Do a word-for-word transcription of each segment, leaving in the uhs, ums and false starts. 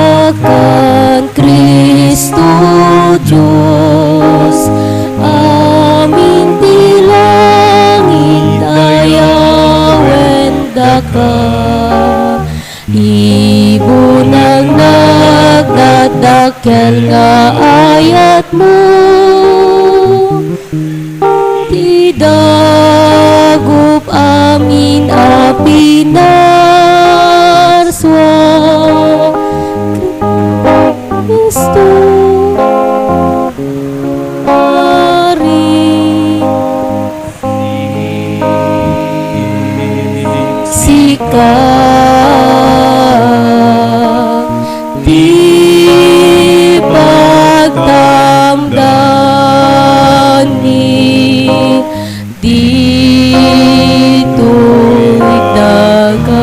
Isalakan Cristo Dios, amin ti langit ayawen daka. Ibunang nagdakdakkel nga ayatmo. Ti dagup amin a pinarsua, Cristo, Ari, sika ti pagtamdanmi ditoy daga.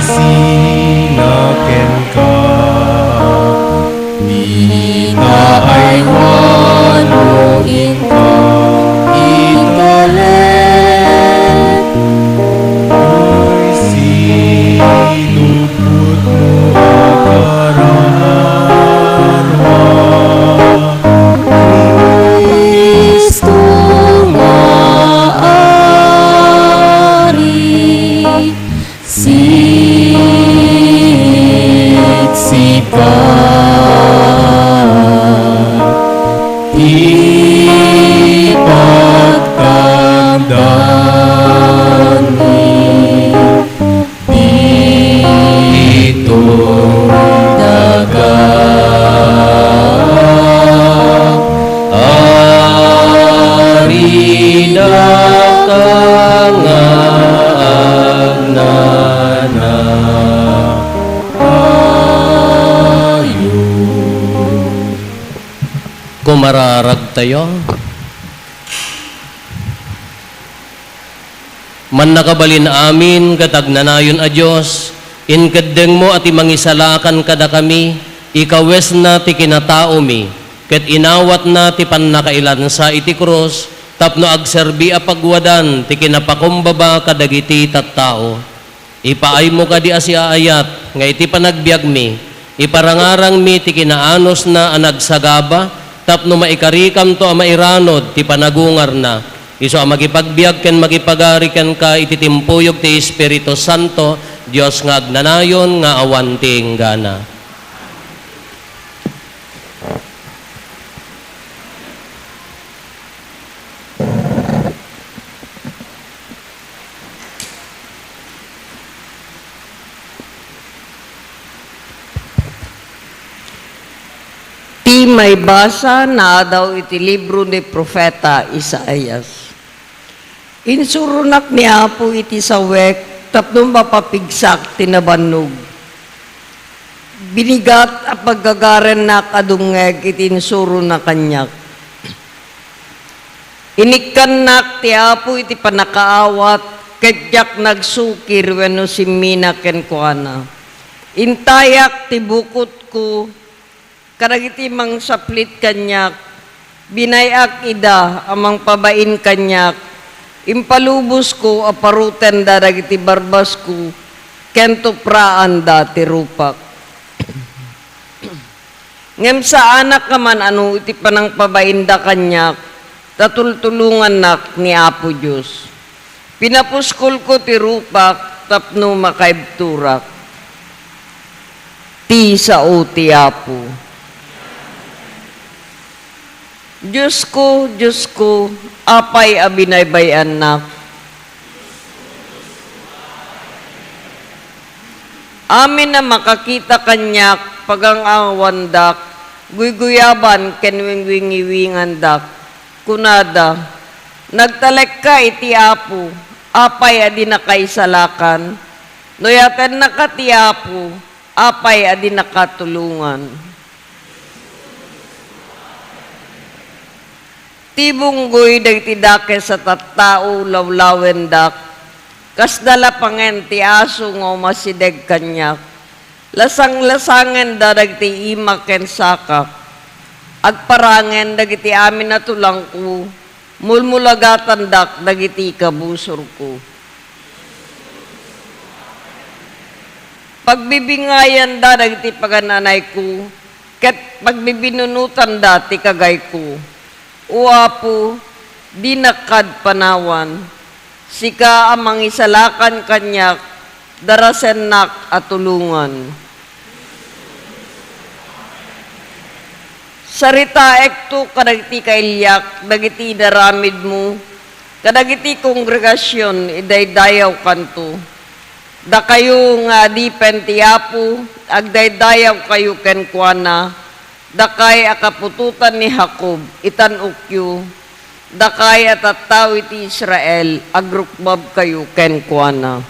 Sina kenka, dita aywan no inka italek. Uy, sinupot mo a kararwa, Cristo nga Ari. Siksika ti pagtangdanmi, ditoy daga. Aridaka nga agnana ayo. Kumararagtayo. Mannakabalin amin ket agnanayon a Dios, inkeddengmo a ti mangisalakan kadakami, ikawesna ti kinataomi, ket inawatna ti pannakailansa iti krus tapno agserbi a pagwadan ti kinapakumbaba kadagiti tattao. Ipaaymo kadi a siaayat nga iti panagbiagmi, iparangarangmi ti kinaanusna a nagsagaba tapno maikarikamto a mairanud ti panagungarna. Isu a makipagbiag ken makipagari kenka iti timpuyog ti Espiritu Santo, Dios nga agnanayon nga awan ti inggana. Ti maibasa naadaw iti libro ni Profeta Isaias. Insuronak ni Apo iti sawek tapno mapapigsak ti nabannog. Binigat a paggagarennak a dumngeg iti insurona kaniak. Inikkannak ti Apo iti pannakaawat, ket diak nagsukir wenno simmina kenkuana. Intayak ti bukotko kadagiti mangsaplit kaniak, binay-ak ida a mangpabain kaniak, impalubosko a parutenda dagiti barbasko, ken tupraanda ti rupak. Ngem saanak a man-ano iti panangpabainda kaniak, ta tultulongannak ni Apo Dios. Pinapuskolko ti rupak tapno makaibturak. Ti sao ti Apo. Diosko, Diosko, apay a binaybay-annak? Amin a makakita kaniak, pagang-awandak, guyguyaban ken wingwingiwingandak. Kunada, "Nagtalekka iti Apo, apay a dinaka isalakan? No yatennaka ti Apo, apay a dinaka tulongan?" Ti bunggoy dagiti dakes a tattao lawlawendak, kasda lapangen ti aso nga umasideg kaniak. Lasanglasangenda dagiti imak ken sakak. Agparangen dagiti amin a tulangko, mulmulagatandak dagiti kabusorko. Pagbibingayanda dagiti pagan-anayko, ket pagbibinunotanda ti kagayko. O Apo, dinak kad panawan. Sika a mangisalakan kaniak, darasennak a tulongan. Saritaekto kadagiti kailiak dagiti inaramidmo, kadagiti kongregasion, idaydayaw kanto. Dakayo nga adipen ti Apo, agdaydayawkayo kenkuana, dakay a kaputotan ni Jacob, itan-okyo, dakay a tattao iti Israel, agrukbabkayo kenkuana.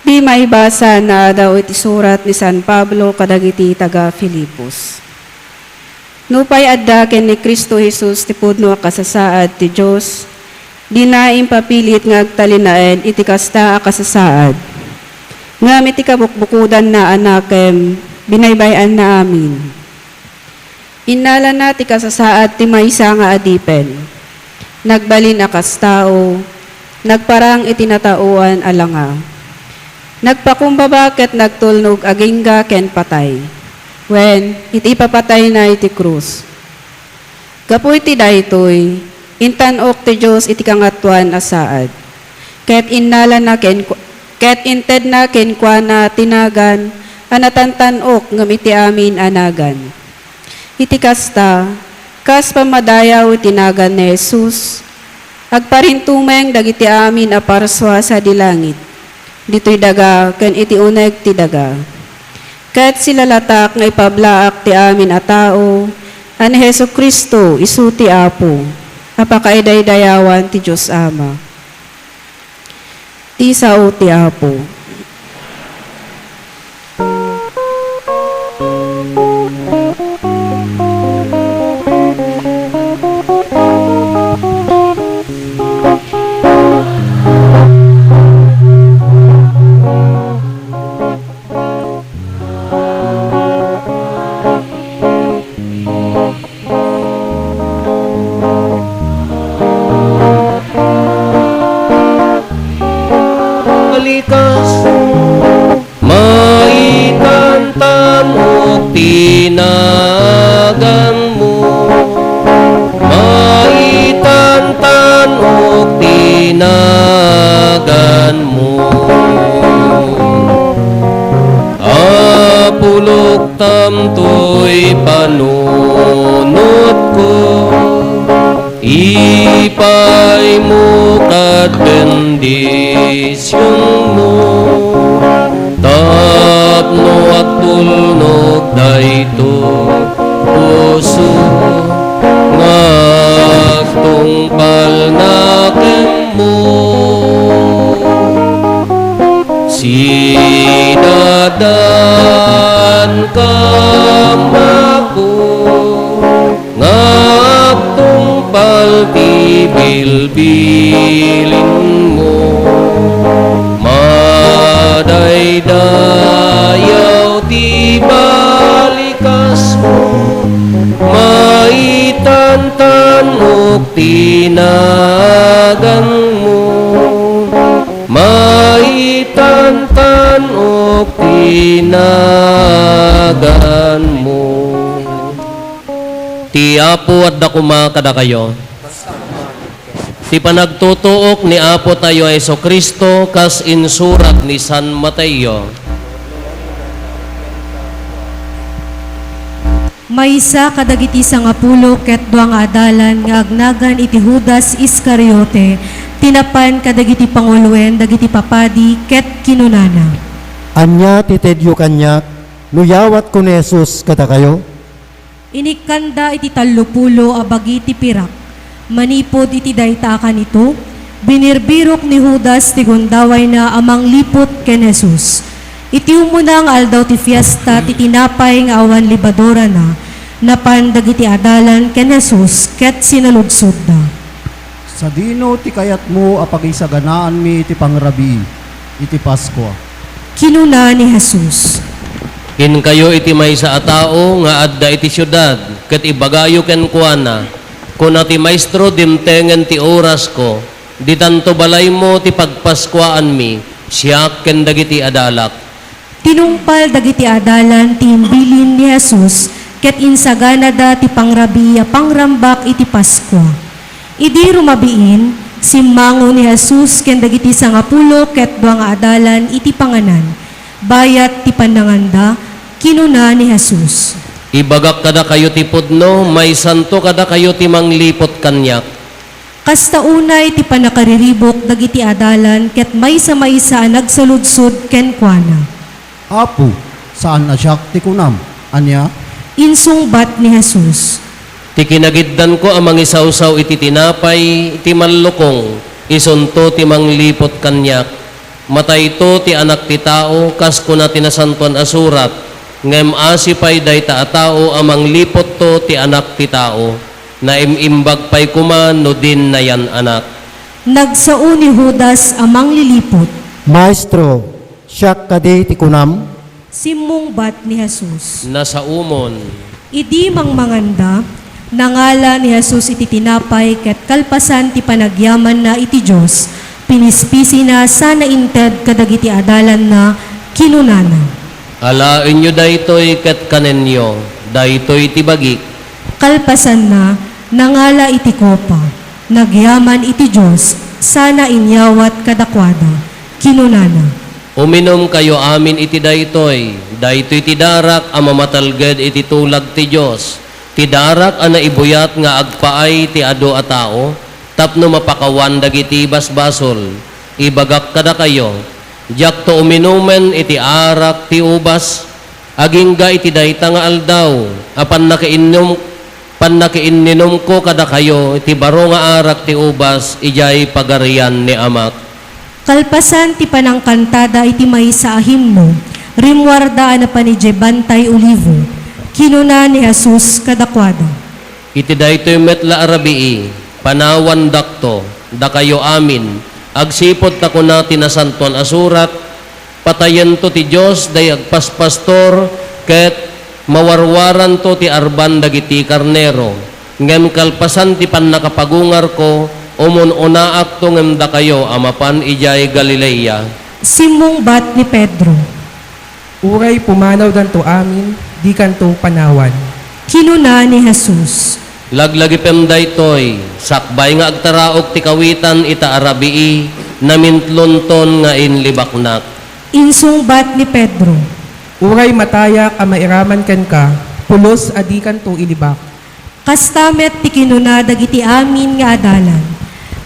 Ti maibasa naadaw iti surat ni San Pablo kadagiti taga-Filipos. Nupay adda ken ni Cristo Jesus ti pudno a kasasaad ti Dios, dina impapilit nga agtalinaed iti kasta a kasasaad. Ngem iti kabukbukodanna a nakem, binaybay-anna amin. Innalana ti kasasaad ti maysa nga adipen. Nagbalin a kas tao, nagparang iti nataoan a langa. Nagpakumbaba ket nagtulnog agingga ken patay. Wen, iti ipapatayna iti krus. Gapu iti daytoy, intan-ok ti Dios iti Kangatoan a Saad. Ket innalana ken-, ket intedna kenkuana ti nagan a natantan-ok ngem iti amin a nagan. Iti kasta, kas pammadayaw iti nagan ni Jesus, agparintumeng dagiti amin a parsua sadi langit, ditoy daga ken iti uneg ti daga. Ket silalatak nga ipablaak ti amin a tao a ni Jesu-Cristo isu ti Apo a pakaidaydayawan ti Dios Ama. Ti sao ti Apo. Likasmo, maitantan-ok ti naganmo. Maitantan-ok ti naganmo. Apo, luktam toy panunotko. Ipaymo kad bendisionmo, tapno agtulnog daytoy puso nga agtungpalna kenmo. Sidadankam, Apo, nga agtungpal ti bilbilinmo. Madaydayaw ti balikasmo, maitantan-ok ti naganmo. Maitantan-ok ti naganmo. Ti Apo adda koma kadakayo. Ti panagtutuok ni Apotayo Jesu-Cristo kas insurat ni San Mateo. Maysa kadagiti sangapulo ket dua nga adalan nga agnagan iti Judas Iscariote, ti napan kadagiti panguloen dagiti papadi ket kinunana, "Ania ti tedyo kaniak no yawatko ni Jesus kadakayo?" Inikkanda iti tallopulo a bagi ti pirak. Manipud iti dayta a kanito, binirbirok ni Judas ti gundawayna a mangliput ken Jesus. Iti umuna nga aldaw ti fiesta ti tinapay nga awan lebadurana, napan dagiti adalan ken Jesus ket sinaludsodda, "Sadino ti kayatmo a pagisaganaanmi iti pangrabii iti Paskua?" Kinuna ni Jesus, "Inkayo iti maysa a tao nga adda iti siudad ket ibagayo kenkuana, 'Kuna ti Maestro, dimtengen ti orasko, ditanto balaymo ti pagpaskuaanmi, siak ken dagiti adalak.'" Tinungpal dagiti adalan ti imbilin ni Jesus ket insaganada ti pangrabii a pangrambak iti Paskua. Idi rumabiin, simmango ni Jesus ken dagiti sangapulo ket dua nga adalan iti panganan. Bayat ti pannanganda, kinuna ni Jesus, "Ibagak kadakayo ti pudno, maysanto kadakayo ti mangliput kaniak." Kasta unay ti pannakariribuk dagiti adalan ket maysa-maysa a nagsaludsod kenkuana, "Apo, saan a siak ti kunam. Ania?" Insungbat ni Jesus, "Ti kinagiddanko a mangisawsaw iti tinapay iti mallukong, isunto ti mangliput kaniak. Matayto ti Anak ti Tao, kas kuna ti Nasantoan a Surat, Ngem asi pay dayta a tao a mangliputto ti Anak ti Tao, naim-imbag pay koma no din nayan-anak. Nagsao ni Judas a mangliliput. Maestro, siak kadi ti kunam? Simmungbat ni Jesus. Nasaomon. Idi mangmanganda, nangala ni Jesus iti tinapay ket kalpasan ti panagyamanna iti Dios, pinispisina sana inted kadagiti adalanna, kinunana, "Alaenyo daytoy ket kanenyo, daytoy ti bagik." Kalpasanna, nangala iti kopa, nagyaman iti Dios, sana inyawat kadakuada, kinunana, "Uminumkayo amin iti daytoy, daytoy ti darak a mamatelged iti tulag ti Dios, ti darak a naibuyat nga agpaay ti adu a tao tapno mapakawan dagiti basbasol. Ibagak kadakayo, diakto uminumen iti arak ti ubas agingga iti dayta nga aldaw a pannakainum-, pannakainninumko kadakayo iti baro nga arak ti ubas idiay Pagarian ni Amak." Kalpasan ti panangkantada iti maysa a himno, rimmuarda a napan idiay Bantay Olivo. Kinuna ni Jesus kadakuada, "Iti daytoy met la a rabii, panawandakto, dakayo amin, agsipud ta kuna ti Nasantoan a Surat, 'Patayento ti Dios day agpaspastor, ket mawarwaranto ti arban dagiti karnero.' Ngem kalpasan ti pannakapagungarko, umun-unaakto ngem dakayo a mapan idiay Galilea." Simmungbat ni Pedro, "Uray pumanawdanto amin, dikanto panawan." Kinuna ni Jesus, "Laglagipem daytoy, sakbay nga agtaraok ti kawitan ita a rabii, namintlonton nga inlibaknak." Insungbat ni Pedro, "Uray matayak a mairaman kenka, pulos a dikanto ilibak." Kasta met ti kinuna dagiti amin nga adalan.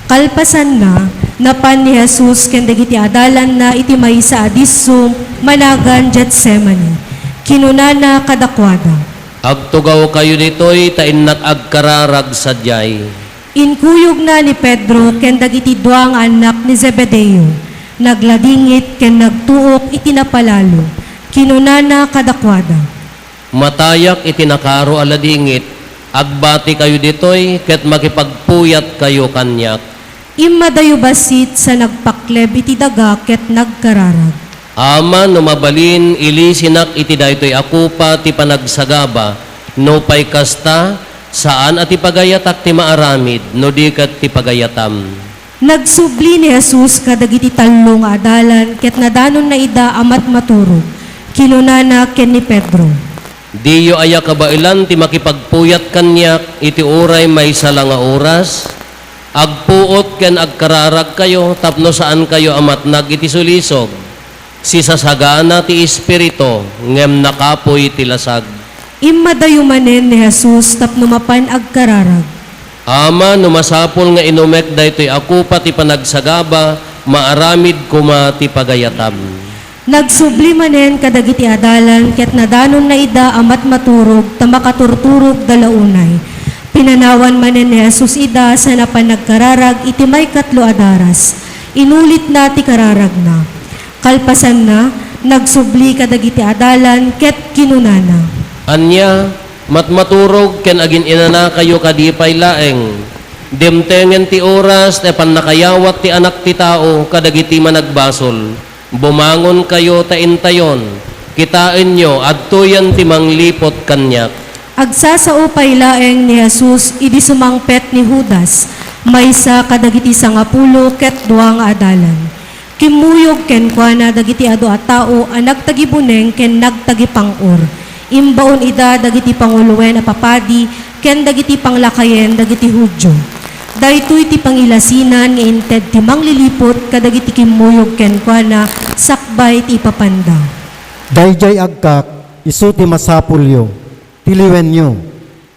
Kalpasanna, napan ni Jesus ken dagiti adalanna iti maysa a disso managan Getsemani. Kinunana kadakuada, "Agtugawkayo ditoy ta innak agkararag sadiay." Inkuyogna ni Pedro ken dagiti dua nga annak ni Zebedeo. Nagladingit ken nagtuok iti napalalo. Kinunana kadakuada, "Matayak iti nakaro a ladingit. Agbatikayo ditoy ket makipagpuyatkayo kaniak." Immadayo bassit sa nagpakleb iti daga ket nagkararag, "Ama, no mabalin, ilisinak iti daytoy a kopa ti panagsagaba. Nupay kasta, saan a ti pagayatak ti maaramid, no di ket ti pagayatam." Nagsubli ni Jesus kadagiti tallo nga adalan ket nadanonna ida a matmaturog. Kinunana ken ni Pedro, "Diyo aya kabaelan ti makipagpuyat kaniak iti uray maysa la nga oras? Agpuot ken agkararagkayo tapno saankayo a matnag iti sulisog. Sisasagana ti Espiritu, ngem nakapuy ti lasag." Immadayo manen ni Jesus tapno mapan agkararag. "Ama, no masapul nga inumek daytoy a kopa ti panagsagaba, maaramid koma ti pagayatam." Nagsubli manen kadagiti adalan ket nadanonna ida a matmaturog ta makaturturogda la unay. Pinanawan manen ni Jesus ida sa napan nagkararag iti maikatlo a daras. Inulitna ti kararagna. Kalpasanna, nagsubli kadagiti adalan ket kinunana, "Ania, matmaturog ken agin-inanakayo kadi pay laeng? Dimtengen ti oras ti pannakayawat ti Anak ti Tao kadagiti managbasol. Bumangonkayo ta intayon. Kitaenyo, adtoyen ti mangliput kaniak." Agsasao pay laeng ni Jesus idi sumangpet ni Judas, maysa kadagiti sangapulo ket dua nga adalan. Kimmuyog kenkuana dagiti adu a tao a nagtagibuneng ken nagtagipang-or. Imbaon ida dagiti panguloen a papadi ken dagiti panglakayen dagiti Judio. Daytoy ti pangilasinan nga inted ti mangliliput kadagiti kimmuyog kenkuana sakbay ti ipapanda. Daydiay agkak, isu ti masapulyo. Tiliwenyo.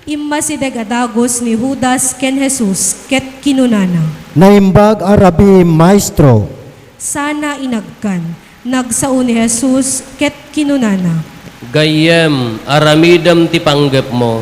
Immasideg a dagus ni Judas ken Jesus ket kinunana, "Naimbag a Rabii, Maestro." Sana inagkan. Nagsao ni Jesus ket kinunana, "Gayyem, aramidem ti panggepmo."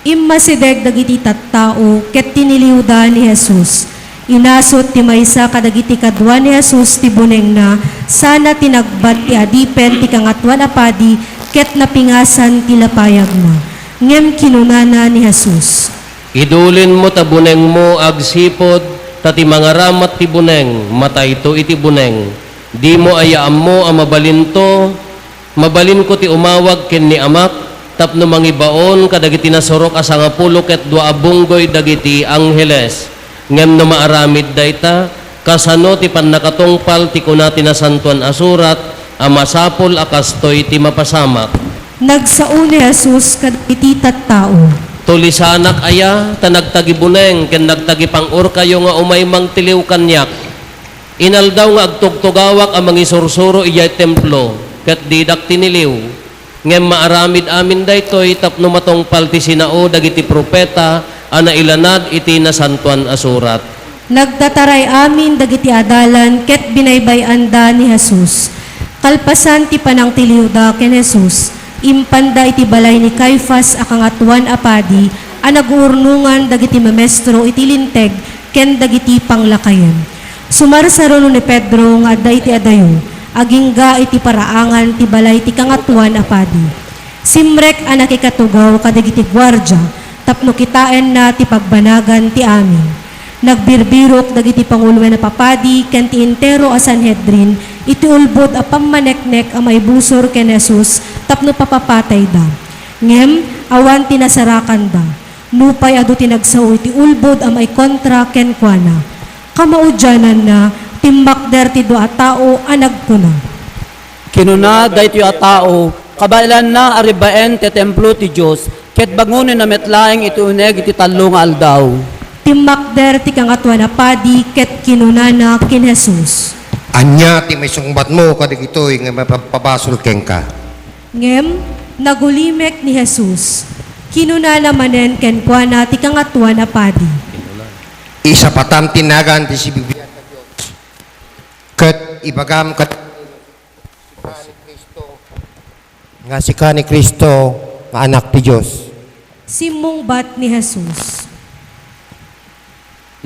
Immasideg dagiti tattao ket tiniliwda ni Jesus. Inasut ti maysa kadagiti kadua ni Jesus ti bunengna, sana tinagbat ti adipen ti Kangatoan a Padi ket napingasan ti lapayagna. Ngem kinunana ni Jesus, "Idulinmo ta bunengmo agsipud, ta ti mangaramat ti buneng, matayto iti buneng. Dimo aya ammo a mabalinto? Mabalinko ti umawag ken ni Amak tapno mangibaon kadagiti nasurok a sangapulo ket dua a bunggoy dagiti angheles. Ngem no maaramid dayta, kasano ti pannakatungpal ti kuna ti Nasantoan a Surat a masapul a kastoy ti mapasamak?" Nagsao ni Jesus kadagiti tattao, "Tulisanak aya ta nagtagibuneng ken nagtagipang-orkayo nga umay mangtiliw kaniak? Inaldaw nga agtugtugawak a mangisursuro idiay templo, ket didak tiniliw. Ngem maaramid amin daytoy tapno matungpal ti sinao dagiti profeta a nailanad iti Nasantoan a Surat." Nagtataray amin dagiti adalan ket binaybay-anda ni Jesus. Kalpasan ti panangtiliwda ken Jesus, impanda iti balay ni Caifas a Kangatoan a Padi a naguurnongan dagiti mamestro iti Linteg ken dagiti panglakayen. Sumarsaruno ni Pedro nga adda iti adayo, agingga iti paraangan ti balay ti Kangatoan a Padi. Simrek a nakikatugaw kadagiti guardia tapno kitaenna ti pagbanagan ti amin. Nagbirbirok dagiti panguloen a papadi ken ti entero a Sanhedrin iti ulbod a pammaneknek a maibusor ken Jesus tapno papapatayda. Ngem awan ti nasarakanda. Nupay adu ti nagsao iti ulbod a maikontra kenkuana. Kamaudiananna, timmakder ti dua a tao a nagkuna, "Kinuna daytoy a tao, kabaelanna a rebbaen ti templo ti Dios, ket bangonenna met laeng iti uneg iti tallo nga aldaw." Timmakder ti Kangatoan a Padi ket kinunana ken Jesus, "Ania ti maisungbatmo kadagitoy nga mapabasol kenka?" Ngem nagulimek ni Jesus. Kinunana manen kenkuana ti Kangatoan a Padi, "Isapatam ti nagan ti sibibiag a Dios, ket ibagam kad-, nga sika ni Cristo nga Anak ti Dios." Simmungbat ni Jesus,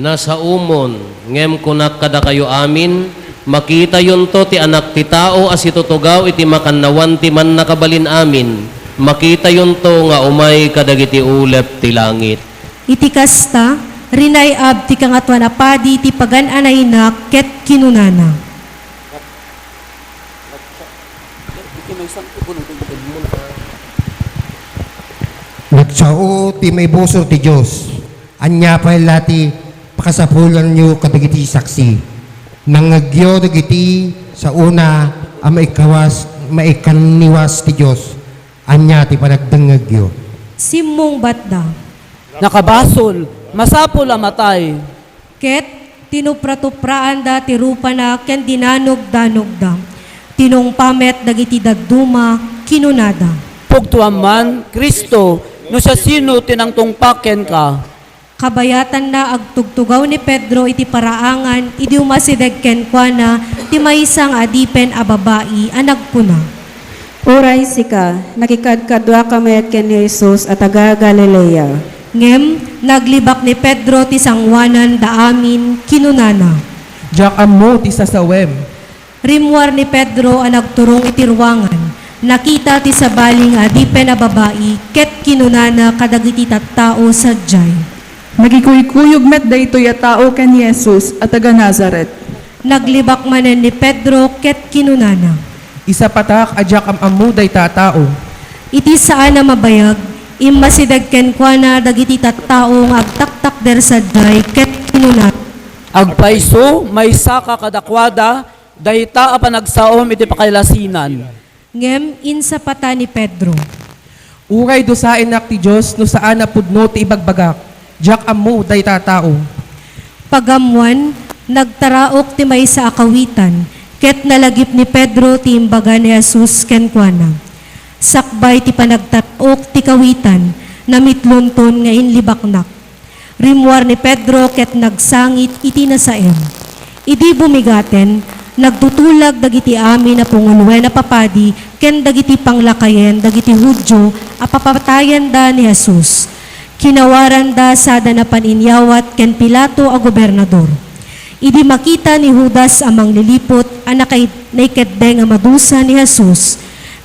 "Nasaomon, ngem kunak kadakayo amin, makitayonto ti Anak ti Tao a situtugaw iti makannawan ti Mannakabalin-amin, makitayonto nga umay kadagiti ulep ti langit." Iti kasta, rinay-ab ti Kangatoan a Padi ti pagan-anayna ket kinunana, "Nagsao ti maibusor ti Dios. Ania pay la ti pakasapulanyo kadagiti saksi? Nangngegyo dagiti saona a maikkawas, maikanniwas ti Dios. Ania ti panagdengngegyo?" Simmungbatda, "Nakabasol, masapul a matay." Ket tinupratupraanda ti rupana ken dinanogdanogda. Tinungpa met dagiti dadduma, kinunada, "Pugtoam man, Cristo, no siasino ti nangtungpa kenka." Kabayatanna, agtugtugaw ni Pedro iti paraangan idi umasideg kenkuana ti maysa nga adipen a babai a nagkuna, "Uray sika, nakikadkaduaka met ken ni Jesus a taga-Galilea." Ngem naglibak ni Pedro ti sangoananda amin, kinunana, "Diak ammo ti sasawem." Rimmuar ni Pedro a nagturong iti ruangan. Nakita ti sabali nga adipen a babai ket kinunana kadagiti tattao sadiay, "Nagikuykuyog met daytoy a tao ken ni Jesus a taga-Nazaret." Naglibak manen ni Pedro ket kinunana, "Isapatak a diak am-ammo dayta a tao." Iti saan a mabayag, immasideg kenkuana dagiti tattao nga agtaktakder sadiay ket kinuna, "Agpayso, maysaka kadakuada dayta a panagsaom iti pakailasinan." Ngem insapata ni Pedro, "Uray dusaennak ti Dios no saan a pudno ti ibagbagak, diak ammo dayta a tao." Pagammoan, nagtaraok ti maysa a kawitan, ket nalagip ni Pedro ti imbaga ni Jesus kenkuana. Sakbay ti panagtaraok ti kawitan, namitlonton nga inlibaknak. Rimmuar ni Pedro ket nagsangit iti nasaem. Idi bumigaten, nagtutulag dagiti amin a panguloen a papadi ken dagiti panglakayen dagiti Judio a papatayenda ni Jesus. Kinawaranda sada napan inyawat ken Pilato a gobernador. Idi makita ni Judas a mangliliput a nakai-, naikeddeng a madusa ni Jesus,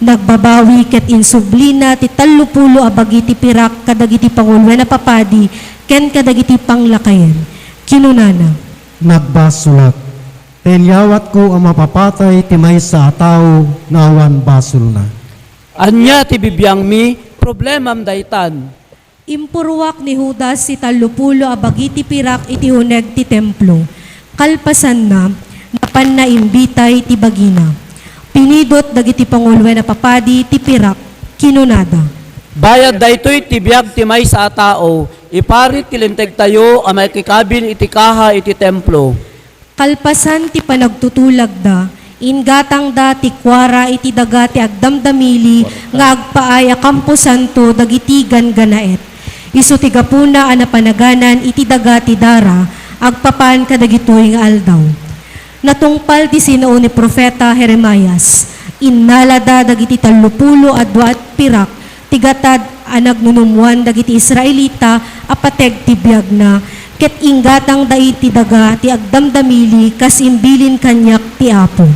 Nagbabawi ket insublina ti tallopulo a bagi ti pirak kadagiti panguloen a papadi ken kadagiti panglakayen. Kinunana, "Nagbasolak. Ta inyawatko a mapapatay ti maysa a tao nga awan basolna." "Ania ti bibiangmi? Problemam daytan." Impuruak ni Judas ti tallopulo a bagi ti pirak iti uneg ti Templo. Kalpasanna, napanna imbitay ti bagina. Pinidot dagiti panguloen a papadi ti pirak. Kinunada, "Bayad daytoy ti biag ti maysa a tao, iparit ti lintegtayo a makikabil iti kaha iti Templo." Kalpasan ti panagtutulagda, inggatangda ti kuara iti daga ti agdamdamili nga agpaay a kamposanto dagiti ganggannaet. Isu ti gapuna a napanaganan iti daga ti dara agpapan kadagitoy nga aldaw. Natungpal ti sinao ni profeta Jeremias. Innalada dagiti tallopulo a dua a pirak ti gatad a nagnunummoan dagiti Israelita a pateg ti biagna, ket inggatangda iti daga ti agdamdamili kas imbilin kaniak ti Apo.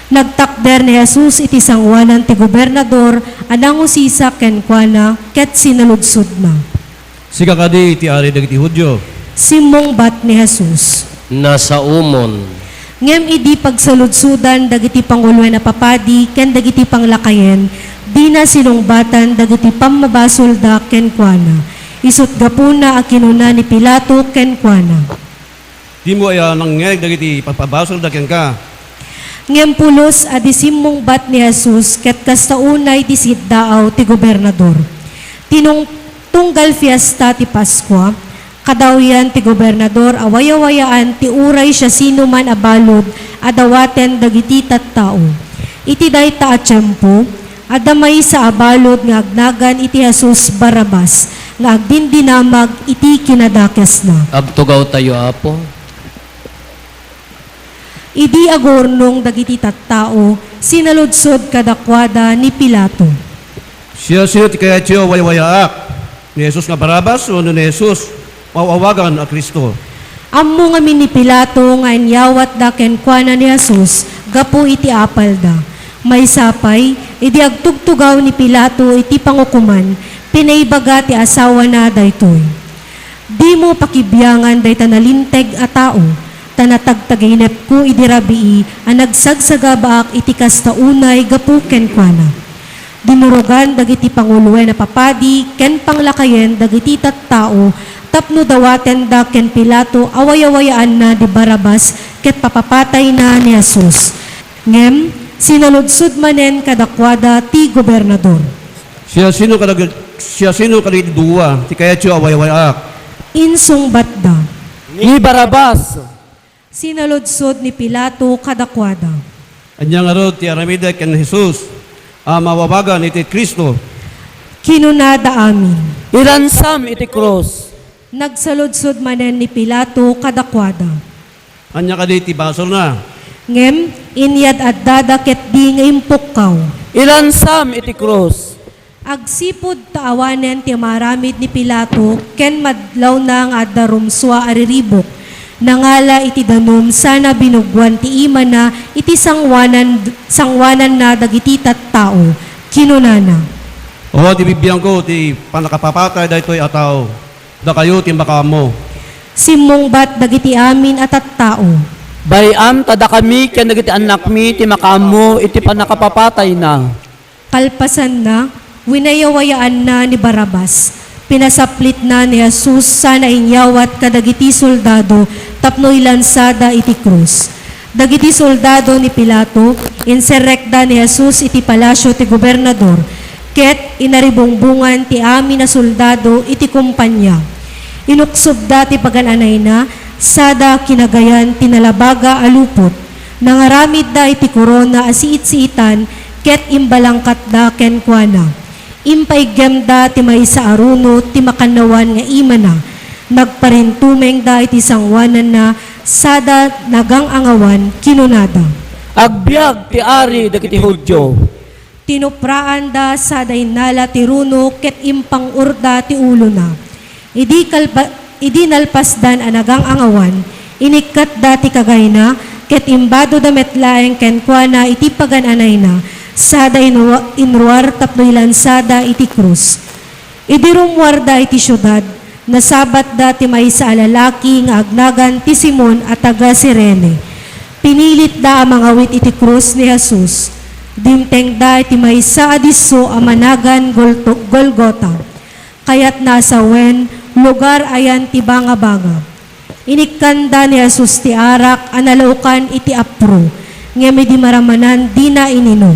Nagtakder ni Jesus iti sangoanan ti gobernador a nangusisa kenkuana ket sinaludsodna, "Sika kadi ti Ari dagiti Judio?" Simmungbat ni Jesus, "Nasaomon." Ngem idi pagsaludsodan dagiti panguloen a papadi ken dagiti panglakayen, dina sinungbatan dagiti pammabasolda kenkuana. Isut' gapuna a kinuna ni Pilato kenkuana, "Dimo aya nangngeg dagiti pagpabasolda kenka?" Ngem pulos a di simmungbat ni Jesus ket kasta unay ti siddaaw ti gobernador. Tinung-, tunggal fiesta ti Paskua, kadawyan ti gobernador a wayawayaan ti uray siasinoman a balud a dawaten dagiti tattao. Iti dayta a tiempo, adda maysa a balud nga agnagan iti Jesus Barrabas nga agdindinamag iti kinadakesna. Agtugawtayo, Apo. Idi agurnong dagiti tattao, sinaludsod kadakuada ni Pilato, "Siasino ti kayatyo a wayawayaak? Ni Jesus nga Barrabas wenno ni Jesus nga aw-awagan a Cristo?" Ammo ngamin ni Pilato nga inyawatda kenkuana ni Jesus gapu iti apalda. Maysa pay, idi agtugtugaw ni Pilato iti pangukoman, pinaibaga ti asawana daytoy. "Dimo pakibiangan dayta nalinteg a tao, ta natagtaginepko idi rabii a nagsagsagabaak iti kasta unay gapu kenkuana." Dinurogan dagiti panguloen a papadi ken panglakayen dagiti tattao tapno dawatenda ken Pilato a wayawayaanna ni Barrabas ket papapatayna ni Jesus. Ngem sinaludsod manen kadakuada ti gobernador, "Siasino kadag-, siasino kadagiti dua ti kayatyo a wayawayaak?" Insungbatda, "Ni Barrabas." Sinaludsod ni Pilato kadakuada, "Ania ngarud ti aramidek ken Jesus a maaw-awagan iti Cristo?" Kinunada amin, "Ilansam iti krus." Nagsaludsod manen ni Pilato kadakuada, "Ania kadi ti basolna?" Ngem inyad-addada ketdi nga impukkaw, "Ilansam iti krus." Agsipud ta awanen ti maaramid ni Pilato ken madlawna nga adda rumsua a riribuk, nangala iti danum sana binugoan ti imana iti sangoanan-, sangoananna dagiti tattao. Kinunana, "Awan ti bibiangko ti pannakapapatay daytoy a tao. Dakayo ti makaammo." Simmungbat dagiti amin a tattao, "Bay-am ta dakami ken dagiti annakmi ti makaammo iti pannakapapatayna." Kalpasanna, winayawayaanna ni Barrabas. Pinasaplitna ni Jesus sana inyawat kadagiti soldado tapno ilansada iti krus. Dagiti soldado ni Pilato, inserrekda ni Jesus iti palasio ti gobernador, ket inaribungbongan ti amin a soldado iti kompania. Inuksobda ti pagan-anayna, sada kinagayan ti nalabaga a lupot. Nangaramidda iti korona a siitsiitan ket imbalangkatda kenkuana. Impaiggemda ti maysa a runo ti makannawan nga imana. Nagparintumengda iti sangoananna sada nagang-angawan, kinunada, "Agbiag ti Ari dagiti Judio." Tinupraanda sada innala ti runo ket impang-orda ti ulona. Idi kalpa-, idi nalpasdan a nagang-angawan, inikkatda ti kagayna ket imbadoda met laeng kenkuana iti pagan-anayna, Sada inru-, inruar tapno ilansada iti krus. Idi rummuarda iti siudad, nasabatda ti maysa a lalaki nga agnagan ti Simon a taga Cirene. Pinilitda a mangawit iti krus ni Jesus. Dimtengda iti maysa a disso a managan Golto-, Golgota. Kayatna a sawen, lugar a yan ti bangabanga. Inikkanda ni Jesus ti arak a nalaokan iti apro, ngem idi maramanan, dina ininum.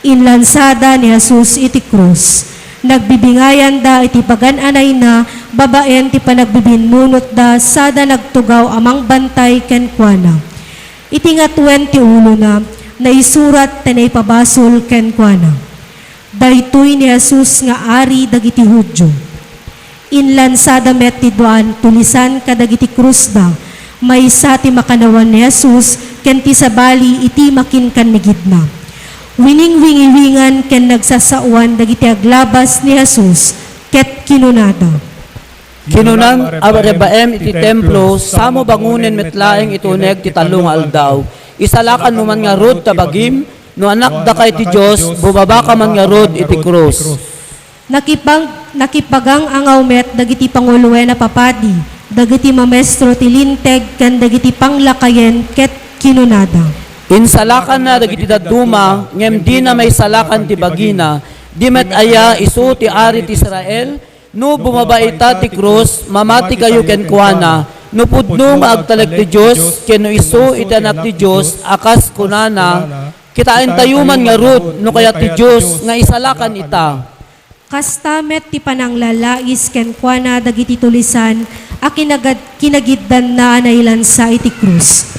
Inlansada ni Jesus iti krus. Nagbibingayanda iti pagan-anayna babaen ti panagbibinnunotda sada nagtugaw a mangbantay kenkuana. Iti ngatuen ti ulona, naisurat ta naipabasol kenkuana. Daytoy ni Jesus nga Ari dagiti Judio. Inlansada met ti dua a tulisan kadagiti krusda, maysa ti makannawan ni Jesus ken ti sabali iti makinkannigidna. Winingwingiwingan ken nagsasaoan dagiti aglabas ni Jesus ket kinunada, Kinunan a rebaem iti templo, samo bangonen met laeng iti uneg ti tallo nga aldaw. Isalakanmo man ngarud ta bagim, no Anakdaka iti Dios, bumabaka man ngarud iti krus. Nakipag-, nakipagang-angaw met dagiti panguloen a papadi, dagiti mamaestro ti Linteg, ken dagiti panglakayen, ket kinunada, Insalakanna dagiti dadduma, ngem dina maisalakan ti bagina. Di met aya isu ti Ari ti Israel? No bumaba ita ti krus, mamati kayo kenkuana. No pudno nga agtalek ti Dios, ken no isu iti Anak ti Dios, a kas kunana, kitaentayo man ngarud no kayat ti Dios nga isalakan ita. Kasta met ti pananglalais kenkuana dagiti tulisan a kinagad-, kinagiddanna a nailansa iti krus.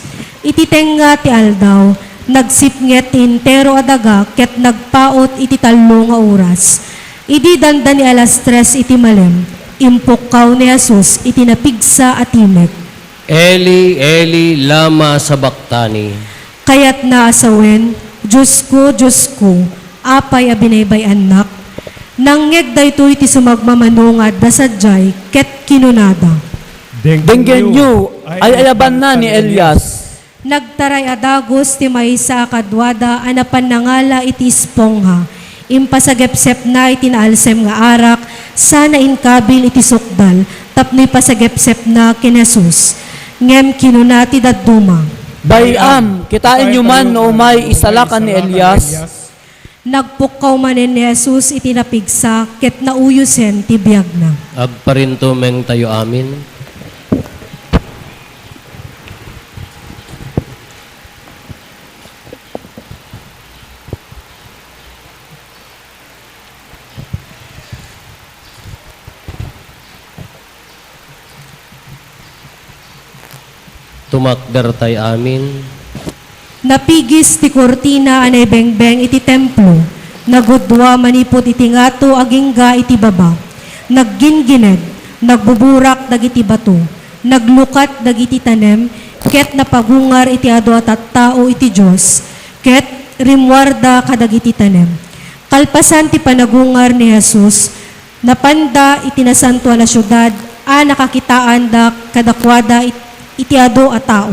Iti tengnga ti aldaw, nagsipnget ti entero a daga ket nagpaut iti tallo nga oras. Idi dandani alas tres iti malem, impukkaw ni Jesus iti napigsa a timek. "Eli, Eli, lama sabachthani?" Kayatna a sawen, "Diosko, Diosko, apay a binaybay-annak?" Nangngeg daytoy ti sumagmamano nga adda sadiay ket kinunada, "Denggenyo, ay-ayabanna ni Elias." Nagtaray a dagus ti maysa a kaduada a napan nangala iti espongha. Impasagepsepna iti naalsem nga arak, sana inkabil iti sukdal tapno ipasagepsepna ken Jesus. Ngem kinuna ti dadduma, "Bay-am, kitaenyo man no umay isalakan ni Elias." Nagpukkaw manen ni Jesus iti napigsa ket nauyosen ti biagna. Agparintumengtayo amin. Tumakdertay amin. Napigis ti kurtina a naibengbeng iti templo. Nagudua manipud iti ngato agingga iti baba. Naggingined, nagbuburak dagiti bato, naglukat dagiti tanem, ket napagungar iti adu a tattao iti Dios, ket rimmuarda kadagiti tanem. Kalpasan ti panagungar ni Jesus, napanda iti nasantoan a siudad a nakakitaanda kadakuada it-, iti adu a tao.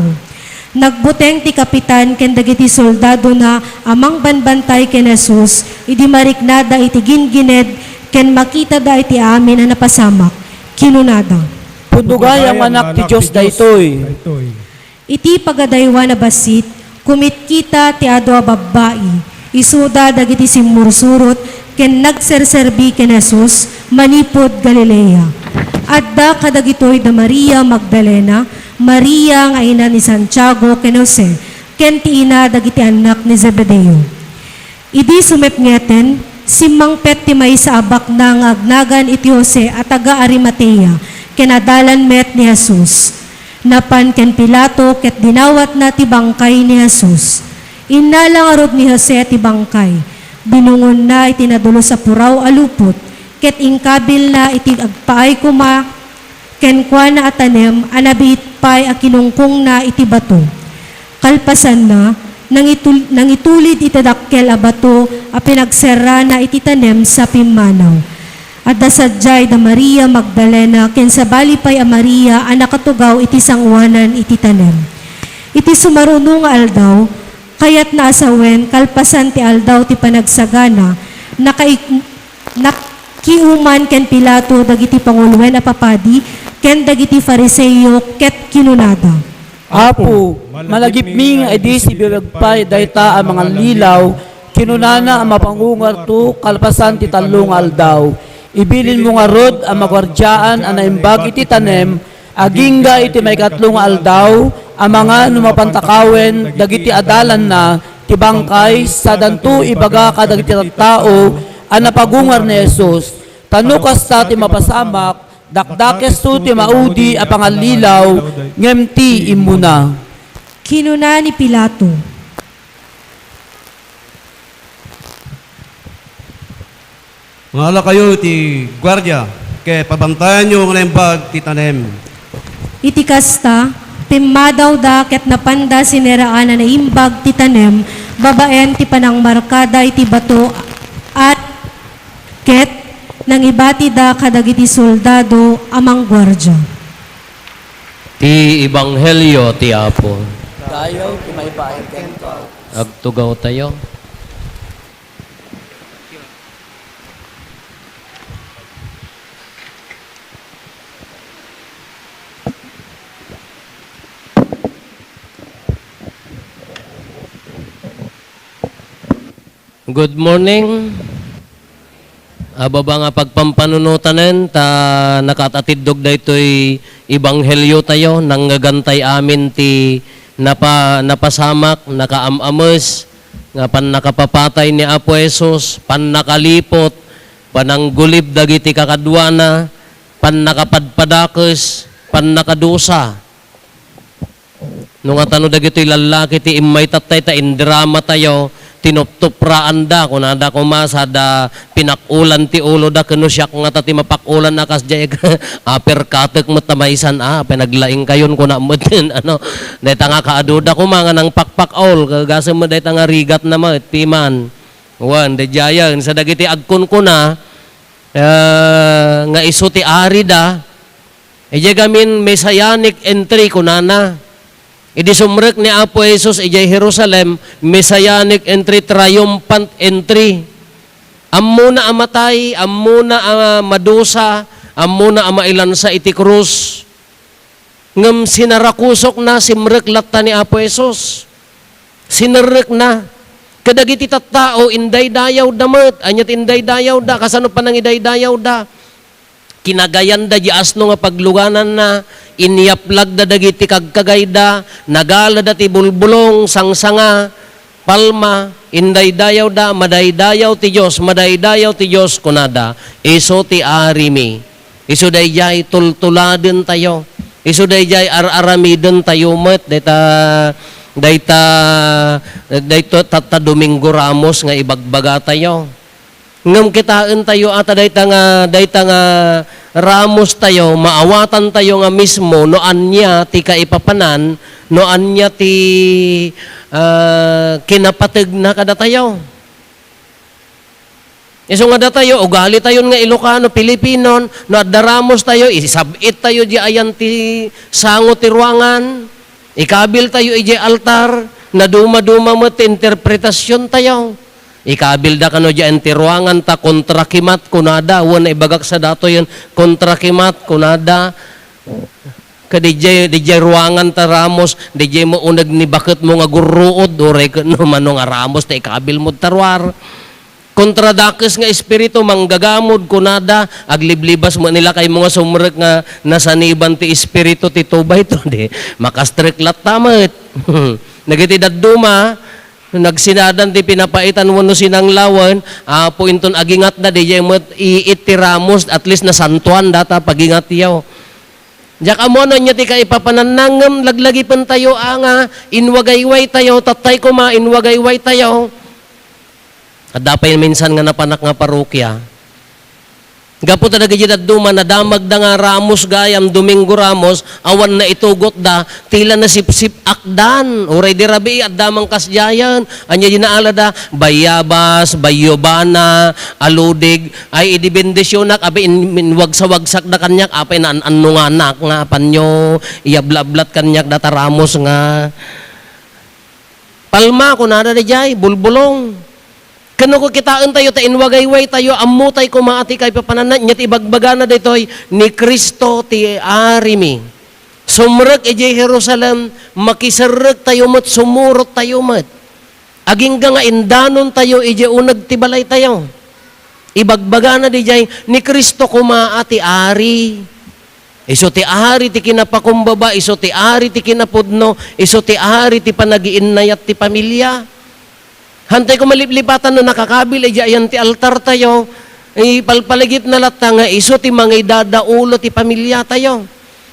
Nagbuteng ti kapitan ken dagiti soldadona a mangbanbantay ken Jesus idi mariknada iti gingined ken makitada iti amin a napasamak. Kinunada, "Pudno gayam nga Anak ti Dios daytoy." Iti pagadaywan a bassit, kumitkita ti adu a babbai. Isuda dagiti simmursurot ken nagserserbi ken Jesus manipud Galilea. Adda kadagitoy da Maria Magdalena, Maria nga ina ni Santiago ken Jose, ken ti ina dagiti annak ni Zebedeo. Idi sumipngeten, simmangpet ti maysa a baknang nga agnagan iti Jose a taga-Arimatea, ken adalan met ni Jesus. Napan ken Pilato ket dinawatna ti bangkay ni Jesus. Innala ngarud ni Jose ti bangkay. Binungonna iti nadulos a puraw a lupot, ket inkabilna iti agpaay koma kenkuana a tanem a nabiit pay a kinungkongna iti bato. Kalpasanna, nangitul-, nangitulid iti dakkel a bato a pinagserrana iti tanem sa pimmanaw. Adda sadiay da Maria Magdalena ken sabali pay a Maria a nakatugaw iti sangoanan iti tanem. Iti sumaruno nga aldaw, Kayatna a sawen, kalpasan ti Aldaw ti Panagsagana, nakai-, nakiuman ken Pilato dagiti panguloen a papadi ken dagiti Fariseo ket kinunada, "Apo, malagipmi nga idi sibibiag pay dayta a mangallilaw, kinunana a mapangungarto kalpasan ti tallo nga aldaw. Ibilinmo ngarud a maguardiaan a naimbag iti tanem, agingga iti maikatlo nga aldaw, amangan no mapantakawen dagiti adalanna ti bangkay, sadanto ibaga kadagiti tattao a napagungar ni Jesus. Ta no kasta ti mapasamak, dakdakesto ti maudi a pangallilaw ngem ti immuna." Kinuna ni Pilato, "Mangalakayo iti guardia, ket pabantayanyo nga naimbag ti tanem." Iti kasta, pimmadawda ket napanda siniraan a naimbag ti tanem babaen ti panangmarkada iti bato, at ket nangibatida kadagiti soldado a mangguardia, "Ti ebanghelio ti Apo." Dayaw ti maipaay kenka. Agtugawtayo. Good morning. Ababa nga pagpampanunotanen ta nakaat-atiddog daytoy ebanghelio tayo, nangngegan tay amin ti napa-, napasamak, nakaam-ames, nga pannakapapatay ni Apo Jesus, pannakaliput, pananggulib dagiti kakaduana, pannakapadpadakes, pannakadusa. No nga tano dagitoy lallaki ti immay tattay ta indrama tayo, tinuptupraanda, kunada koma sada pinak-ulan ti uloda, ken no siak ngata ti mapak-ulan a kasdiay, aperkatek met ta maysan, a, panaglaingkayon, kuna met, ano, dayta nga kaaduda koma nga nangpakpak-ol, gasem met dayta nga rigatna met, piman. Wen, daydiayen, sa dagiti agkunkuna, eh, nga isu ti arida, idiay gamin messianic entry, kunana. Idi sumrek ni Apo Jesus idiay Jerusalem, messianic entry, triumphant entry. Ammona a matay, ammona a madusa, ammona a mailansa iti krus. Ngem sinarakusokna, simrek latta ni Apo Jesus. Sinerrekna. Kadagiti tattao, indaydayawda met. Ania ti indaydayawda? Kasano panangidaydayawda? Kinagayanda di asno nga paglugananna, inyaplagda dagiti kagkagayda, nagalada ti bulbulong, sangsanga, palma, indaydayawda, "Madaydayaw ti Dios, madaydayaw ti Dios," kunada, "Isu ti Arimi." Isu daydiay tultuladentayo. Isu daydiay ar-aramidentayo met dayta, dayta, dayta, tatta Domingo Ramos nga ibagbagatayo. Ngem kitaentayo ata dayta nga, dayta nga Ramos tayo, maawatantayo nga mismo no ania ti kaipapanan, no ania ti, ah, kinapategna kadatayo. Isu nga datayo, ugalitayon nga Ilocano, Filipino, no adda Ramos tayo, isab-it tayo di ayan ti sango ti ruangan, ikabil tayo idiay altar, naduma-duma met ti interpretasyon tayo. Ikabilda kano diay ti ruangan ta kontra kimat, kunada, wen ibagak sa datoyen, kontra kimat, kunada. Ket didiay, didiay ruangan ta Ramos, didiay mauneg ni baketmo nga gurruod, uray ket no mano nga Ramos ta ikabilmo ta ruar. Kontradakes nga espiritu, manggagamod, kunada, agliblibas met ni lakaymo nga sumrek nga nasaniban ti espiritu ti tubay to, di, makastrek latta met. Dagiti dadduma, nagsinadan ti pinapaitan wenno sinanglawen, Apo, inton agingatda, didiay met iit ti Ramos, at least nasantuan data pagingatyo. Diak ammo no ania ti kaipapananna, ngem laglagipentayo a nga inwagaywaytayo, tattay koma inwagaywaytayo. Adda pay minsan nga napanak nga parokya. Gapu ta dagiti dadduma, nadamagda nga Ramos gayam, Domingo Ramos, awan naitugotda, tila nasipsip-akdan. Uray di rabii, adda man kasdiayen. Ania di naalada? Bayabas, Bayobana, Aludig. Ay, idi bendisionak, apay in-, inwagsawagsakda kaniak, apay naan-annonganak nga apanyo, iyabla-ablat kaniak data Ramos nga. Palma, kunana daydiay, bulbulong. Ken no kitaentayo ta inwagaywaytayo, ammotay koma a ti kaipapananna, nya ti ibagbagana daytoy, "Ni Cristo ti arimi." Sumrek idiay Jerusalem, makiserrektayo met, sumurottayo met. Agingga nga indanontayo idiay uneg ti balaytayo. Ibagbagana daydiay, "Ni Cristo koma a ti ari." Isu ti ari ti kinapakumbaba, isu ti ari ti kinapudno, isu ti ari ti panagiinnayat ti pamilia. Hantay ko maliplipatan no nakakabil idiay ayan ti altartayo, ipalpaligipna latta nga isu ti mangidadaulo ti pamiliatayo.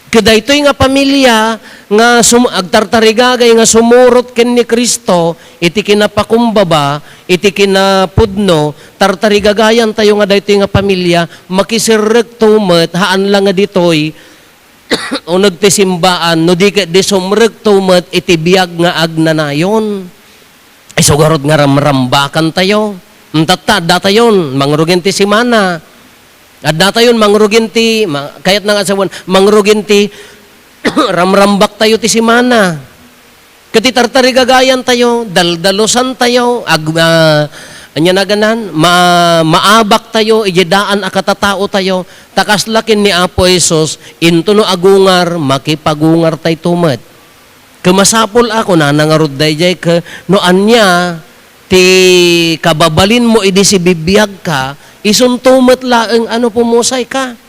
Ket daytoy nga pamilia nga sum-, agtartarigagay nga sumurot ken ni Cristo iti kinapakumbaba, iti kinapudno, tartarigagayantayo nga daytoy nga pamilia, makiserrekto met, haan la nga ditoy, uneg ti simbaan, no di ket di sumrekto met iti biag nga agnanayon. Isu garud nga ramrambakantayo. Tatta, addatayon, mangrugin ti simana. Addatayon, mangrugin ti, ma-, kayatna nga sawen, mangrugin ti ramrambaktayo ti simana. Ket ti tartarigagayantayo, daldalusantayo, ag-, ah, ania naganan, ma-, maabaktayo, idiay daan a katataotayo, ta kasla ken ni Apo Jesus, into no agungar, makipagungartayto met. Ket masapul a, kunana ngarud daydiay, ket no ania ti kababalinmo idi sibibiagka, isunto met laeng a no pumusayka.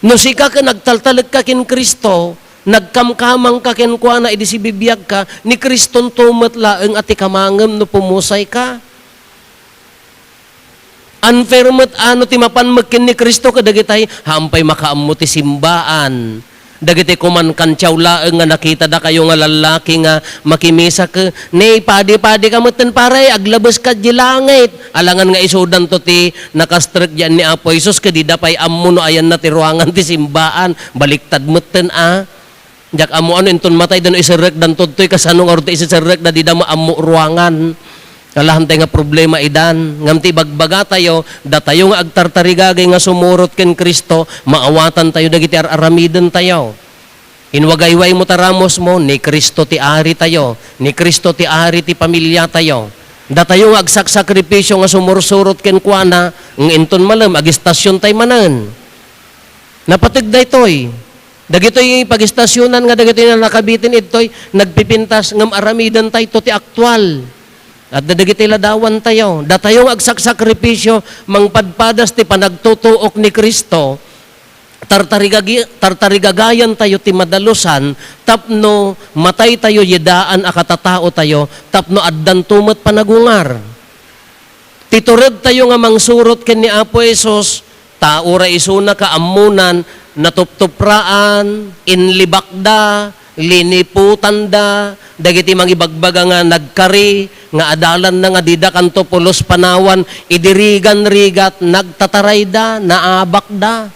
No sika ket nagtaltalekka ken Cristo, nagkamkamangka kenkuana idi sibibiagka, ni Cristonto met laeng a ti kamangem no pumusayka. Unfair met a no ti mapan met ken ni Cristo kadagitay, haan pay makaammo ti simbaan. Dagiti kuman kantiaw laeng nga nakitadakayo nga lallaki nga makimisa ket, "Ne, padi-padika metten, pare, aglabeska idiay langit." Alangan nga isudanto ti nakastrek diay ni Apo Jesus ket dida pay ammo no ayanna ti ruangan ti simbaan. Baliktad metten a. Diak ammo no inton matayda no iserrekdanto ditoy, kasano ngarud ti iseserrekda, dida met ammo ruangan. Alahantay nga problema idan. Ngem ti ibagbagatayo, datayo nga agtartarigagay nga sumurot ken Cristo, maawatantayo dagiti ar-aramidentayo. Inwagaywaymo ta ramosmo, ni Cristo ti Aritayo, ni Cristo ti Ari ti pamiliatayo. Datayo nga agsaksakripisio nga sumursurot kenkuana, nga inton malem, agistasiontay manen. Napateg daytoy. Dagitoy pagistasionan nga dagitoy nga nakabitin idtoy, nagpipintas ngem aramidentayto ti aktual. Adda dagiti ladawantayo. Datayo nga agsaksakripisio, mangpadpadas ti panagtutuok ni Cristo, tartarigagi-, tartarigagayantayo ti madalusan tapno mataytayo idiay daan a katataotayo tapno addanto met panagungar. Ti turedtayo nga mangsurot ken ni Apo Jesus, ta uray isuna kaammonan, natuptupraan, inlibakda, liniputanda, dagiti mangibagbaga nga nagkari, nga adalanna nga dida kanto pulos panawan, idi rigan-rigat, nagtatarayda, naabakda.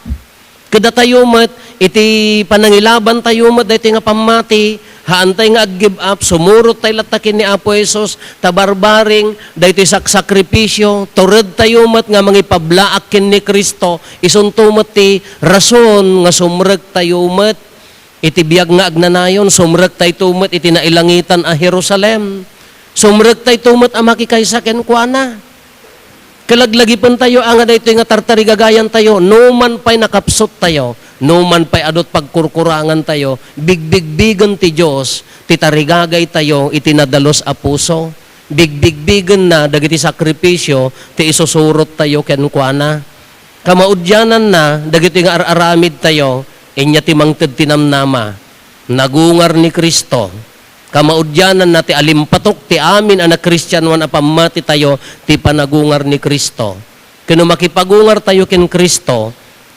Kadatayo met, iti panangilabantayo met daytoy nga pammati, haantay nga ag-give up, sumurottay latta ken ni Apo Jesus, ta barbareng daytoy saksakripisio, turedtayo met nga mangipablaak ken ni Cristo, isunto met ti rason nga sumrektayo met iti biag nga agnanayon, sumrektayto met iti nailangitan a Jerusalem. Sumrektayto met a makikaysa kenkuana. Kalaglagipentayo a nga daytoy nga tartarigagayantayo, no man pay nakapsuttayo, no man pay adut pagkurkurangantayo, bigbigbigen ti Dios ti tarigagaytayo iti nadalus a puso. Bigbigbigenna dagiti sakripisio ti isusurottayo kenkuana. Kamaudiananna dagitoy nga ar-aramidtayo, inya ti mangted ti namnama. Nagungar ni Cristo. Kamaudiananna ti alimpatok ti amin a nakristianoan a pammatitayo ti panagungar ni Cristo. Ken no makipagungartayo ken Cristo,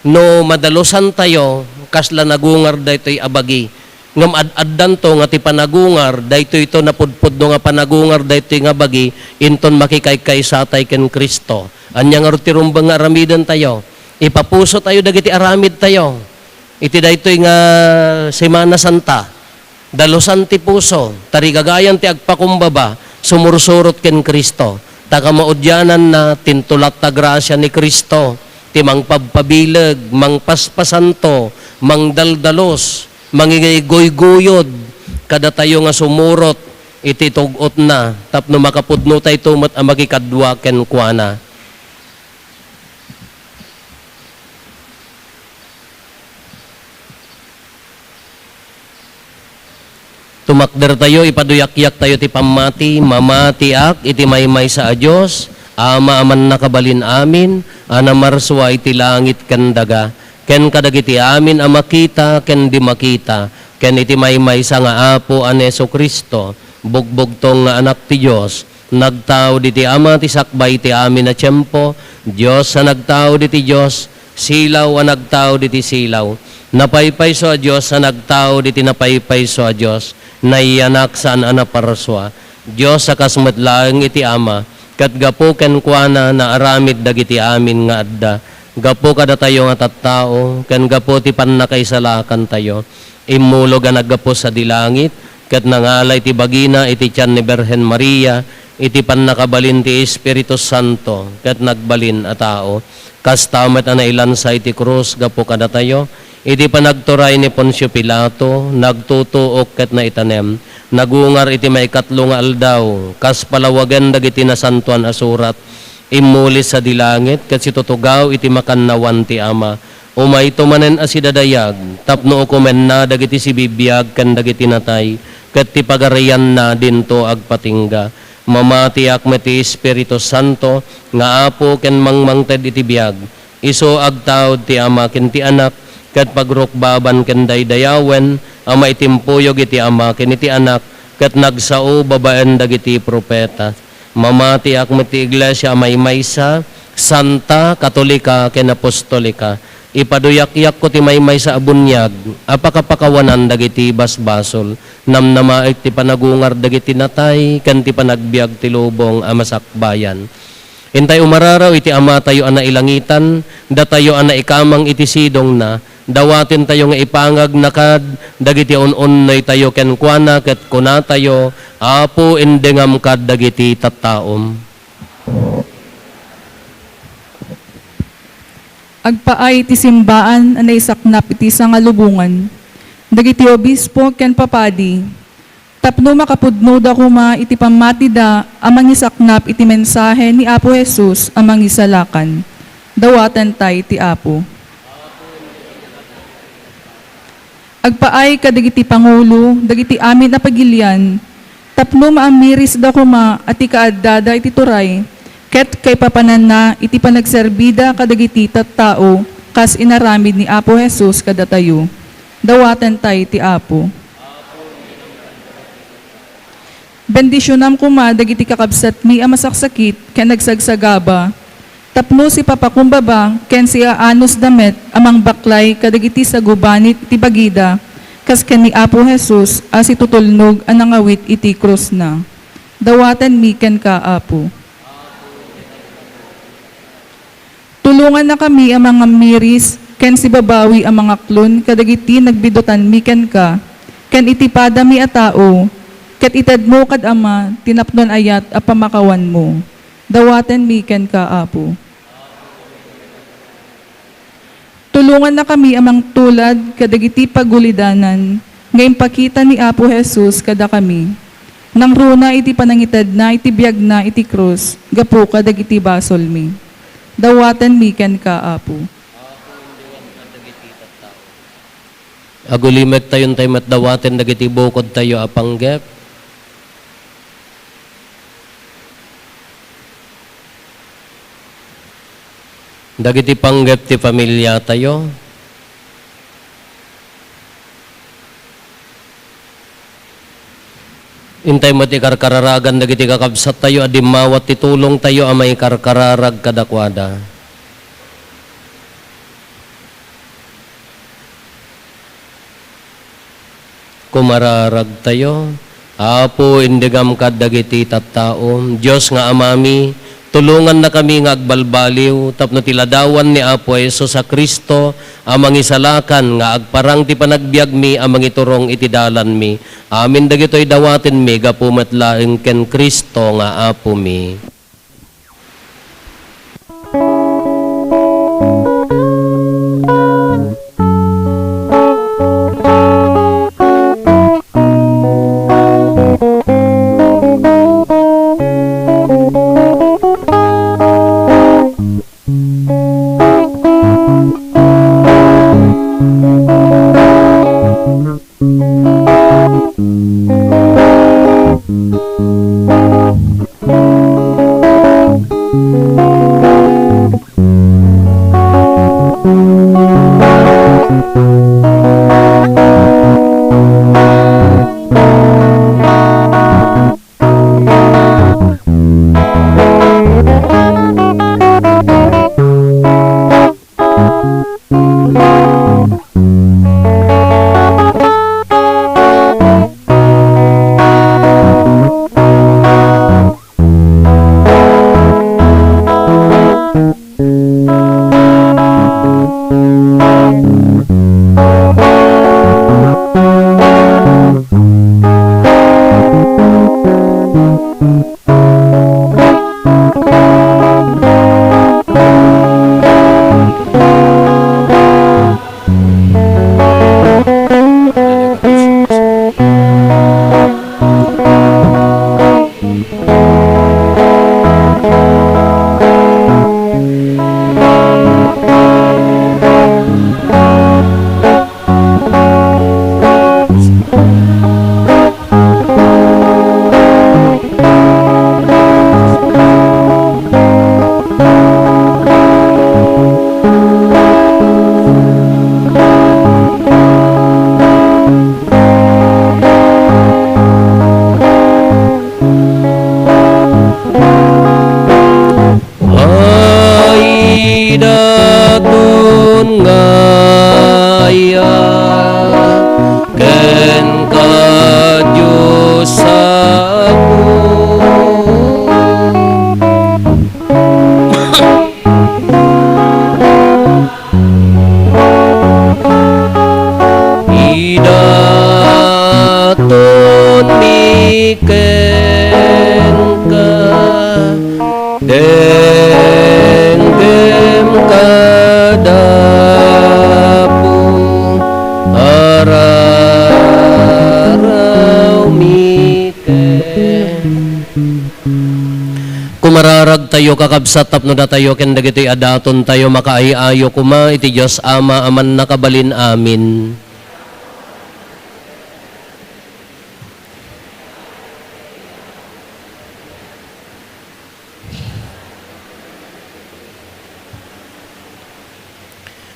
no madalusantayo, kasla nagungar daytoy a bagi. Ngem ad-addanto nga ti panagungar, daytoyto napudpudno nga panagungar, daytoy nga bagi, inton makikaykaysatay ken Cristo. Ania ngarud ti rumbeng nga aramidentayo? Ipapusotayo dagiti aramidtayo. Iti daytoy nga Semana Santa, dalusan ti puso, tarigagayan ti agpakumbaba, sumursurot ken Cristo. Ta kamaudiananna, tintulat ta grasia ni Cristo, ti mangpabpabileg, mangpaspasanto, mangdaldalus, mangigayguyguyod, kadatayo nga sumurot, iti tug-otna tapno makapudnotayto met a makikadua kenkuana. Tumakdertayo, ipaduyakyaktayo ti pammati. Mamatiak iti maymaysa a Dios, Ama a mannakabalin amin, a namarsua iti langit ken daga, ken kadagiti amin a makita ken di makita, ken iti maymaysa nga Apo a ni Jesu-Cristo, bugbugtong nga Anak ti Dios, nagtaud iti Ama ti sakbay ti amin a tiempo, Dios a nagtaud iti Dios, silaw a nagtaud iti silaw, napaypayso a Dios a nagtaud iti napaypayso a Dios, nayanak saan a naparsua, Dios a kas met laeng iti Ama, ket gapu kenkuana naaramid dagiti amin nga adda, gapu kadatayo nga tattao, ken gapu ti pannakaisalakantayo. Immulog a naggapu sadi langit, ket nangala iti bagina iti tian ni Birhen Maria, iti pannakabalin ti Espiritu Santo, ket nagbalin a tao. Kasta met a nailansa iti krus gapu kadatayo, iti panagturay ni Poncio Pilato, nagtutuok ket naitanem. Nagungar iti maikatlo nga aldaw, kas palawagen dagiti Nasantoan a Surat, immuli sadi langit, ket situtugaw iti makannawan ti Ama. Umayto manen a sidadayag, tapno ukomenna dagiti sibibiag ken dagiti natay, ket ti pagarianna dinto agpatingga. Mamatiak met ti Espiritu Santo nga Apo ken mangmangted iti biag. Isu agtaud ti Ama ken ti Anak, ket pagrukbaban ken daydayawen a maitimpuyog iti Ama ken iti Anak, ket nagsao babaen dagiti profeta. Mamatiak met ti iglesia a maymaysa, santa, katolika, ken apostolika. Ipaduyakyakko ti maymaysa a buniag a pakapakawanan dagiti basbasol. Namnamaek ti panagungar dagiti natay ken ti panagbiag ti lubong a masakbayan. Intay umararaw iti Amatayo a nailangitan, datayo a naikamang iti sidongna, dawatentayo nga ipangagna kad dagiti un-unnoytayo kenkuana ket kunatayo, Apo, indengam kad dagiti tattaom. Agpaay ti simbaan a naisaknap iti sangalubongan, dagiti obispo ken papadi, tapno makapudnoda koma iti pammatida a mangisaknap iti mensahe ni Apo Jesus a Mangisalakan. Dawatentay ti Apo. Agpaay kadagiti pangulo dagiti amin a pagilian, tapno maammirisda koma a ti kaaddada iti turay ket kaipapananna iti panagserbida kadagiti tattao kas inaramid ni Apo Jesus kadatayo. Dawatentay ti Apo. Bendisionam koma dagiti kakabsatmi a masaksakit ken agsagsagaba, tapno sipapakumbaba ken siaanosda met a mangbaklay kadagiti sagubanit ti bagida, kas ken ni Apo Jesus a situtulnog a nangawit iti krusna. Dawatenmi kenka, Apo. Tulongannakami a mangammiris ken sibabawi a mangaklon kadagiti nagbidutanmi kenka, ken iti padami a tao, ket itedmo kad Ama ti napnoan ayat a pamakawanmo. Dawatenmi kenka, Apo. Tulongannakami a mangtulad kadagiti pagulidanan nga impakita ni Apo Jesus kadakami, nangruna iti panangitedna iti biagna iti krus gapu kadagiti basolmi. Dawatenmi kenka, Apo. Agulimektayo intay met dawaten dagiti bukodtayo a panggep. Dagiti panggep ti familiatayo. Intay met ikarkararagan dagiti kakabsattayo a dimmawat ti tulongtayo a maikarkararag kadakuada. Kumararagtayo. Apo, indegam kad dagiti tattaom. Dios nga Amami, tulongannakami nga agbalbaliw tapno ti ladawan ni Apo Jesus a Cristo a Mangisalakan nga agparang ti panagbiagmi a mangiturong iti dalanmi. Amin dagitoy dawatenmi gapu met laeng ken Cristo nga Apomi. mi kenka, denggem kada Apo, ararawmi ken. Kumararagtayo, kakabsat, tapno datayo ken dagitoy a datontayo makaay-ayo koma iti Dios Ama a Mannakabalin-amin.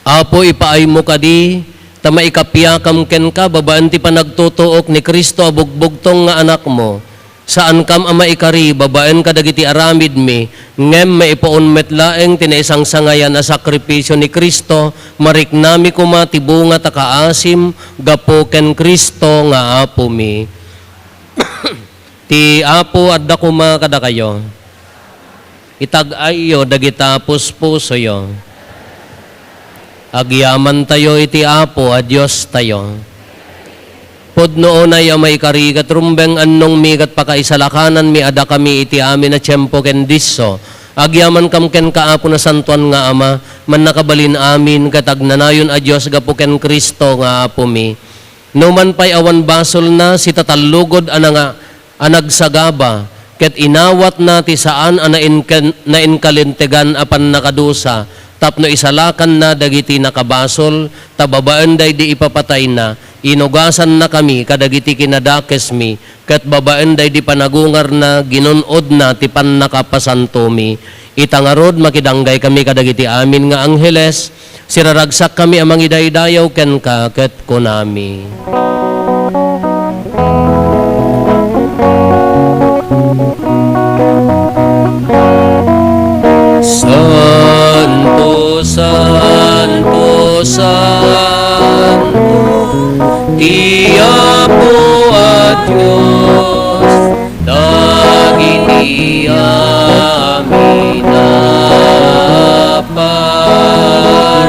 Apo, ipaaymo kadi ta maikapiakam kenka babaen ti panagtutuok ni Cristo a bugbugtong nga Anakmo. Saankam a maikari babaen kadagiti aramidmi, ngem maipuon met laeng ti naisangsangayan a sakrifisio ni Cristo, mariknami koma ti bunga ta kaasim gapu ken Cristo nga Apomi. Ti Apo adda koma kadakayo. Itag-ayyo dagita puspusoyo. Agyamantayo iti Apo a Diostayo. Pudno unay a maikari ket rumbeng annongmi ket pakaisalakananmi a dakami iti amin a tiempo ken disso. Agyamankam kenka, Apo Nasantoan nga Ama, Mannakabalin-amin ket agnanayon a Dios gapu ken Cristo nga Apomi. Numan pay awan basolna, sitatallugod a nanga-, a nagsagaba, ket inawatna ti saan a nainken-, nainkalintegan a pannakadusa tapno isalakanna dagiti nakabasol, ta babaen daydi ipapatayna, inugasannakami kadagiti kinadakesmi, ket babaen daydi panagungarna, ginun-odna ti pannakapasantomi. Ita ngarud, makidanggay kami kadagiti amin nga angheles, siraragsak kami a mangidaydayaw kenka, ket kunami, Santo, santo, santo, ti Apo a Dios, dagiti amin a parsua.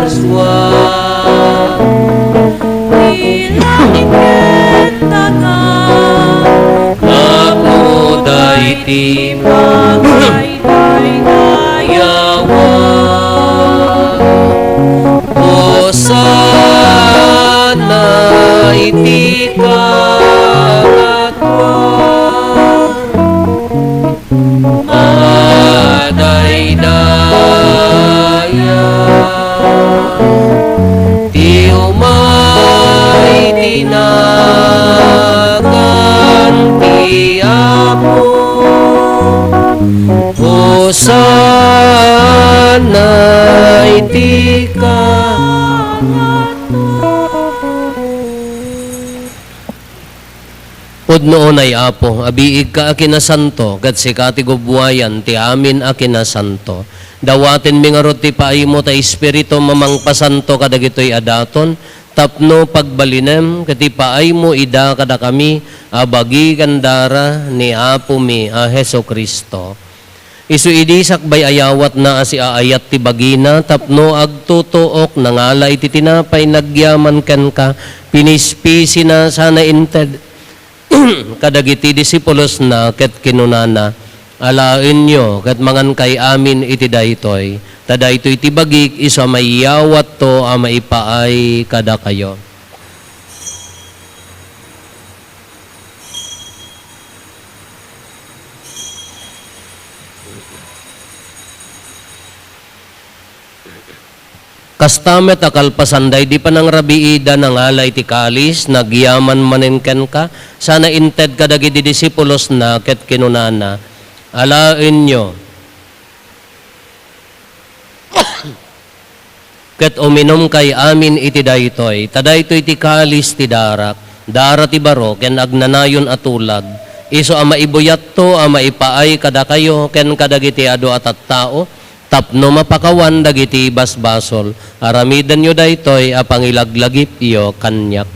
Ti langit ket daga. Tapno daydi pagay- daydayawan. Hosanna iti kangatoan. Madaydaya ti umay ti nagan ti Apo. Hosanna iti kangatoan. Pudno unay, Apo, a biigka a kinasanto, ket sika ti gubbuayan ti amin a kinasanto. Dawatenmi ngarud ti paaymo ta Espiritum a mangpasanto kadagitoy a daton, tapno pagbalinem ket ipaaymo ida kadakami a bagi ken dara ni Apomi a Jesu-Cristo. Isu idi sakbay a yawatna a siaayat ti bagina tapno agtutuok, nangala iti tinapay, nagyaman kenka, pinispisina sana inted kadagiti disipulosna ket kinunana, "Alaenyo ket mangankay amin iti daytoy, ta daytoy ti bagik isu a maiyawatto a maipaay kadakayo." Kasta met a kalpasan daydi panangrabiida, nangala iti kalis, nagyaman manen kenka, sana inted kadagiti disipulosna ket kinunana, "Alaenyo ket uminumkay amin iti daytoy, ta daytoy ti kalis ti darak, dara ti baro ken agnanayon a tulag, isu a maibuyatto a maipaay kadakayo ken kadagiti adu a tattao, tapno mapakawan dagiti basbasol. Aramidenyo daytoy a pangilaglagipyo kaniak."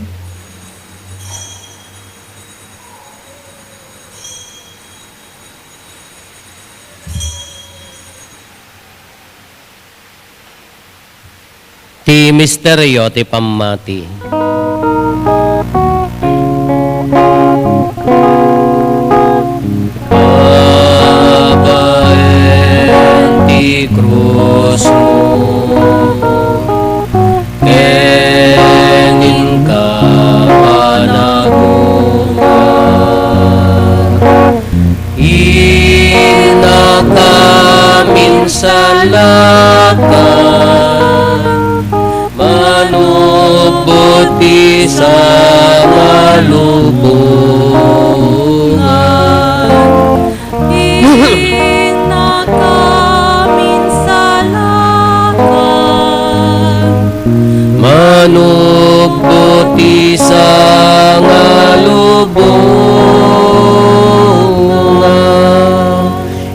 Ti misterio ti pammati. Babaen ti krusmo ken inka panagungar. Innakam insalakan, manubot ti sangalubongan. Innakam insalakan, manubot ti sangalubongan.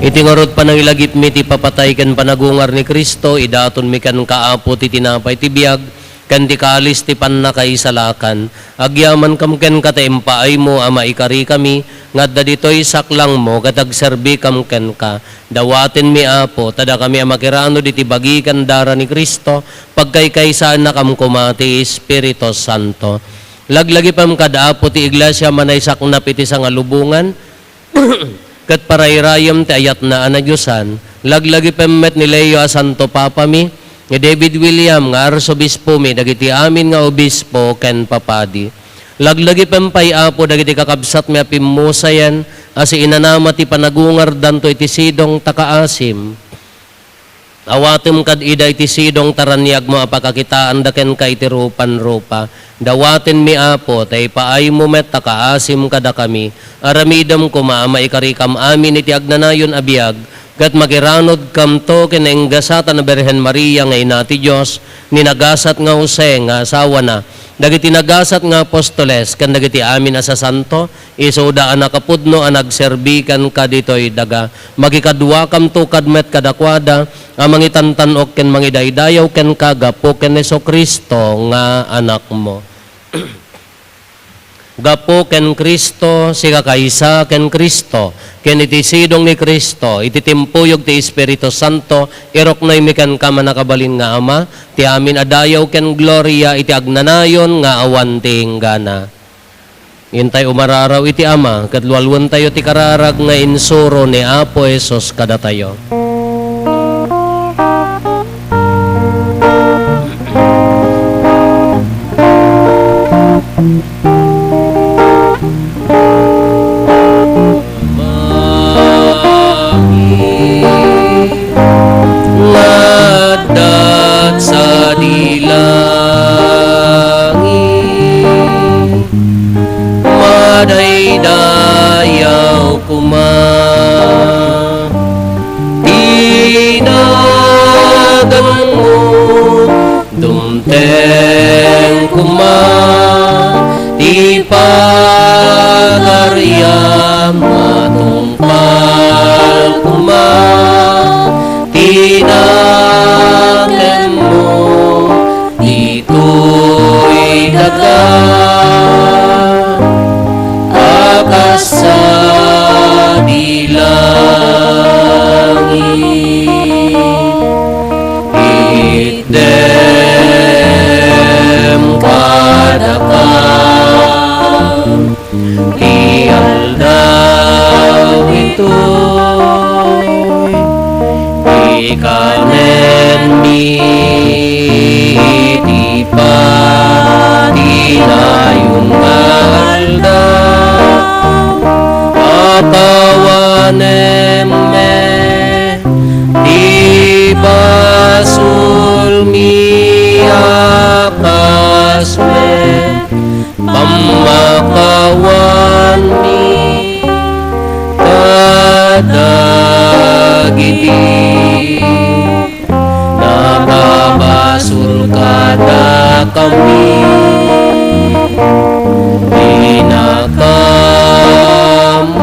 Iti ngarud panangilagipmi ti papatay ken panagungar ni Cristo, idatonmi kenka, Apo, ti tinapay ti biag ken ti kalis ti pannakaisalakan. Agyamankam kenka ta impaaymo a maikarikami nga adda ditoy saklangmo ket agserbikam kenka. Dawatenmi, Apo, ta dakami a makiranod iti bagi ken dara ni Cristo, pagkaykaysaannakam koma ti Espiritu Santo. Laglagipem kad Apo ti Iglesia a manaysaknap iti sangalubongan, ket parayrayem ti ayatna a nadiosan. Laglagipem met ni Leo a Santo Papami, ni David William nga Arsobispomi, dagiti amin nga obispo ken papadi. Laglagipem pay, Apo, dagiti kakabsatmi a pimmusayen a siinanama ti panagungardanto iti sidong ta kaasim. Awatem kad ida iti sidong ta raniagmo a pakakitaanda kenka iti rupan-rupa. Dawatenmi, Apo, ta ipaaymo met ta kaasim kadakami. Aramidem koma a maikarikam amin iti agnanayon a biag, ket makiranodkamto ken nainggasatan a Birhen Maria nga Ina ti Dios, ni nagasat nga Jose nga asawana, dagiti nagasat nga apostoles, ken dagiti amin a sasanto, isuda a nakapudno a nagserbi kenka ditoy daga. Makikaduakamto kad met kadakuada a mangitantan-ok ken mangidaydayaw kenka gapu ken Jesu-Cristo nga Anakmo. Gapu ken Cristo, sikakaysa ken Cristo, ken iti sidong ni Cristo, iti timpuyog ti Espiritu Santo, iruknoymi kenka, mannakabalin nga Ama, ti amin a dayaw ken gloria iti agnanayon nga awan ti inggana. Intay umararaw iti Ama, ket lualuentayo ti kararag nga insuro ni Apo Jesus kadatayo. Nga adda sadi langit, madaydayaw koma ti naganmo. Dumteng koma ti pagariam, matungpal koma ti nakemmo ditoy daga a kas sadi langit. Itdem kadaka ti aldaw itoy, ikanenmi iti patinayon nga aldaw, pakawanem met ti basolmi a kas met pammakawanmi kadagiti nakabasol kadakami. Dinakam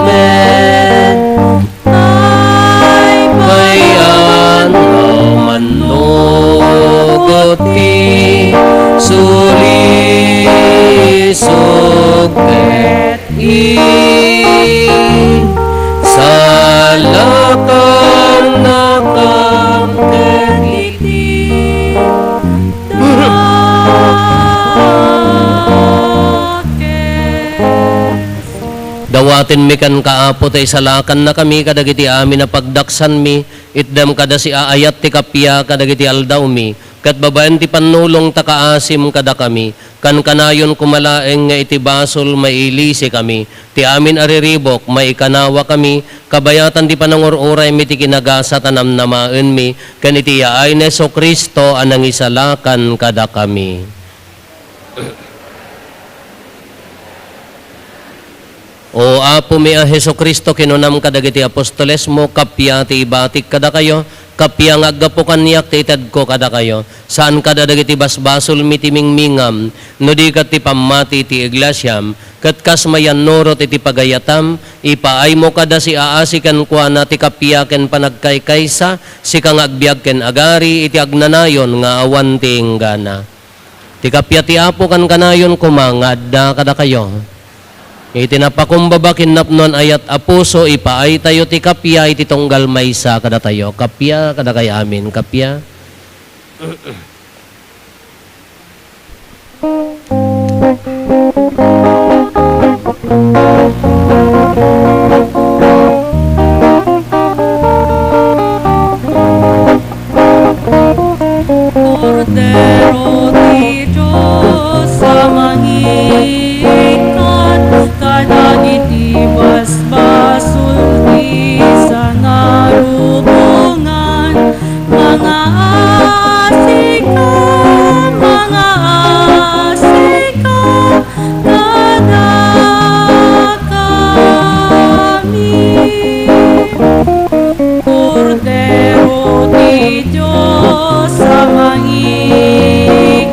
met paypayan a mannukot ti sulisog ket isalakanna Patinmi kenka, Apo, ta isalakannakami kadagiti amin a pagdaksanmi, itdem kada siaayat ti kappia kadagiti aldawmi, ket babaen ti pannulong ta kaasim kadakami, kankanayon koma laeng nga iti basol mailisikami, ti amin a riribuk maikanawakami, kabayatan ti panangur-uraymi ti kinagasat a namnamaenmi, ken iti yaay ni Jesu-Cristo a nangisalakan kadakami. O Apomi a Jesu-Cristo, kinunam kadagiti apostolesmo, kappia ti ibatik kadakayo, kappia nga aggapu kaniak ti itedko kadakayo. Saan kada dagiti basbasolmi ti mingmingam, no di ket ti pammati ti iglesiam, ket kas mayannurot iti pagayatam, ipaaymo kada siaasi kenkuana ti kappia ken panagkaykaysa, sika nga agbiag ken agari iti agnanayon nga awan ti inggana. Ti kappia ti Apo kankanayon koma nga adda kadakayo. Iti napakumbaba ken napnoan ayat a puso, ipaaytayo ti kappia iti tunggal maysa kadatayo. Kappia kadakay amin. Kappia. Kordero ti Dios a mangikkat kadagiti basbasol ti sangalubongan, mangaasika, mangaasika kadakami. Kordero ti Dios a mangikkat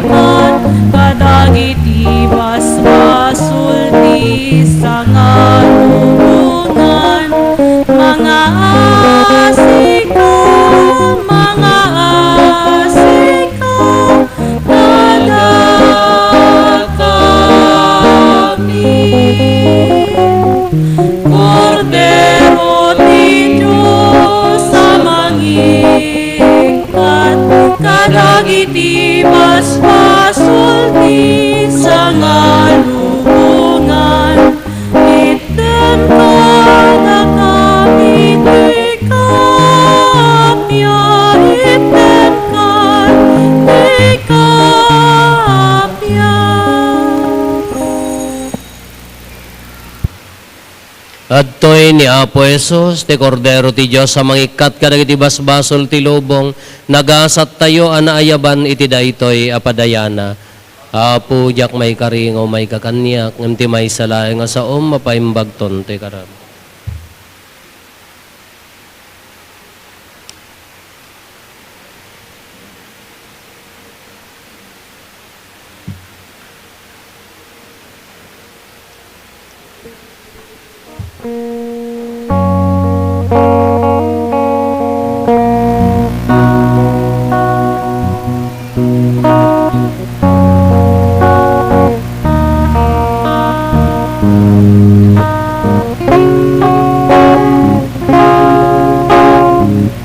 kadagiti basbasol ti sangalubongan, mangaasika, mangaasika kadakami. Kordero ti Dios a mangikkat kadagiti basbasol ti sangalubongan, itdem kadakami ti kappia, itdem kadakami ti kappia. Adtoy ni Apo Jesus, ti Kordero ti Dios a mangikkat kadagiti basbasol ti lubong, nagasattayo a naayaban iti daytoy a padayana. Apo, diak maikari nga umayka kaniak, ngem ti maysa laeng a saom, mapaimbagton ti karam.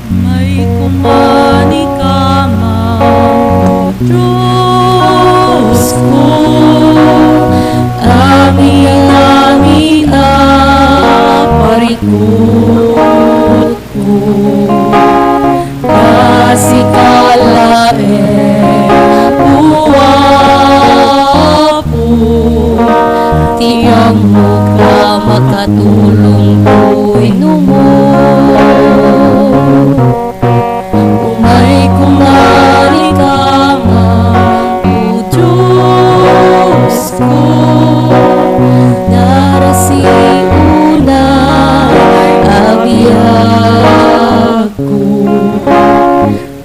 Umayko manikama, O Diosko, amin-amin a parikutko. Ta sika laeng, O Apo, ti ammok a makatulong wenno umay koma ni kama, O Diosko, darasi unay a biagko.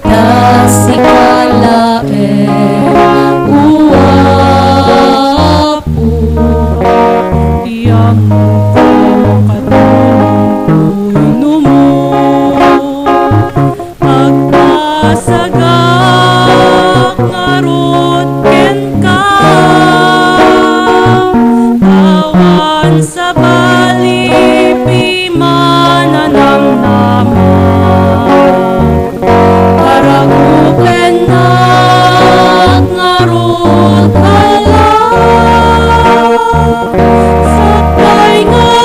Ta sika laeng, O Apo, ti ammok a makatulong wenno umay. Agpasagak ngarud kenka, awan sabali piman a namnama. Paragupennak ngarud a la, sakbay nga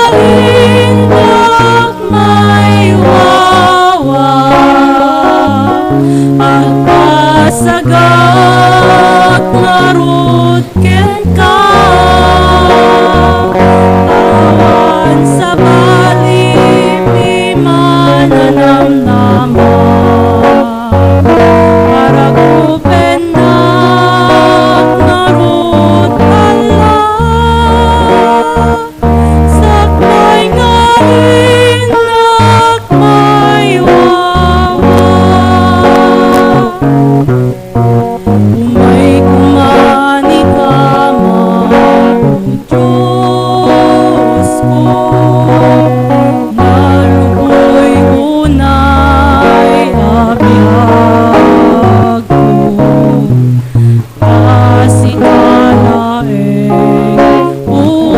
Naluboy unay a biagko, ta sika laeng, O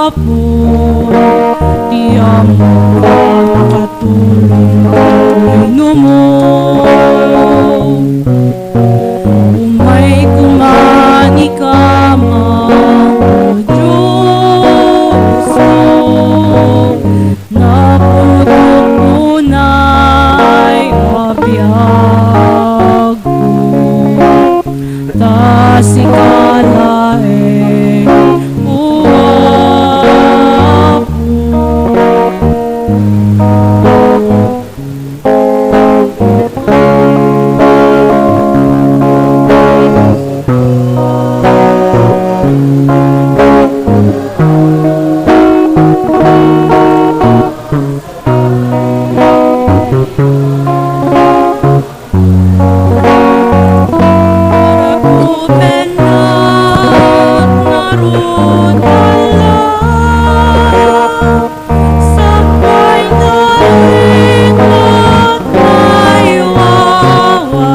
Apo, ti ammok a makatulong ken inumo. Umay koma ikaman, O Diosko, naputok unay a biagko, ta sika laeng, O Apo. Sakbay nga innak maywawa,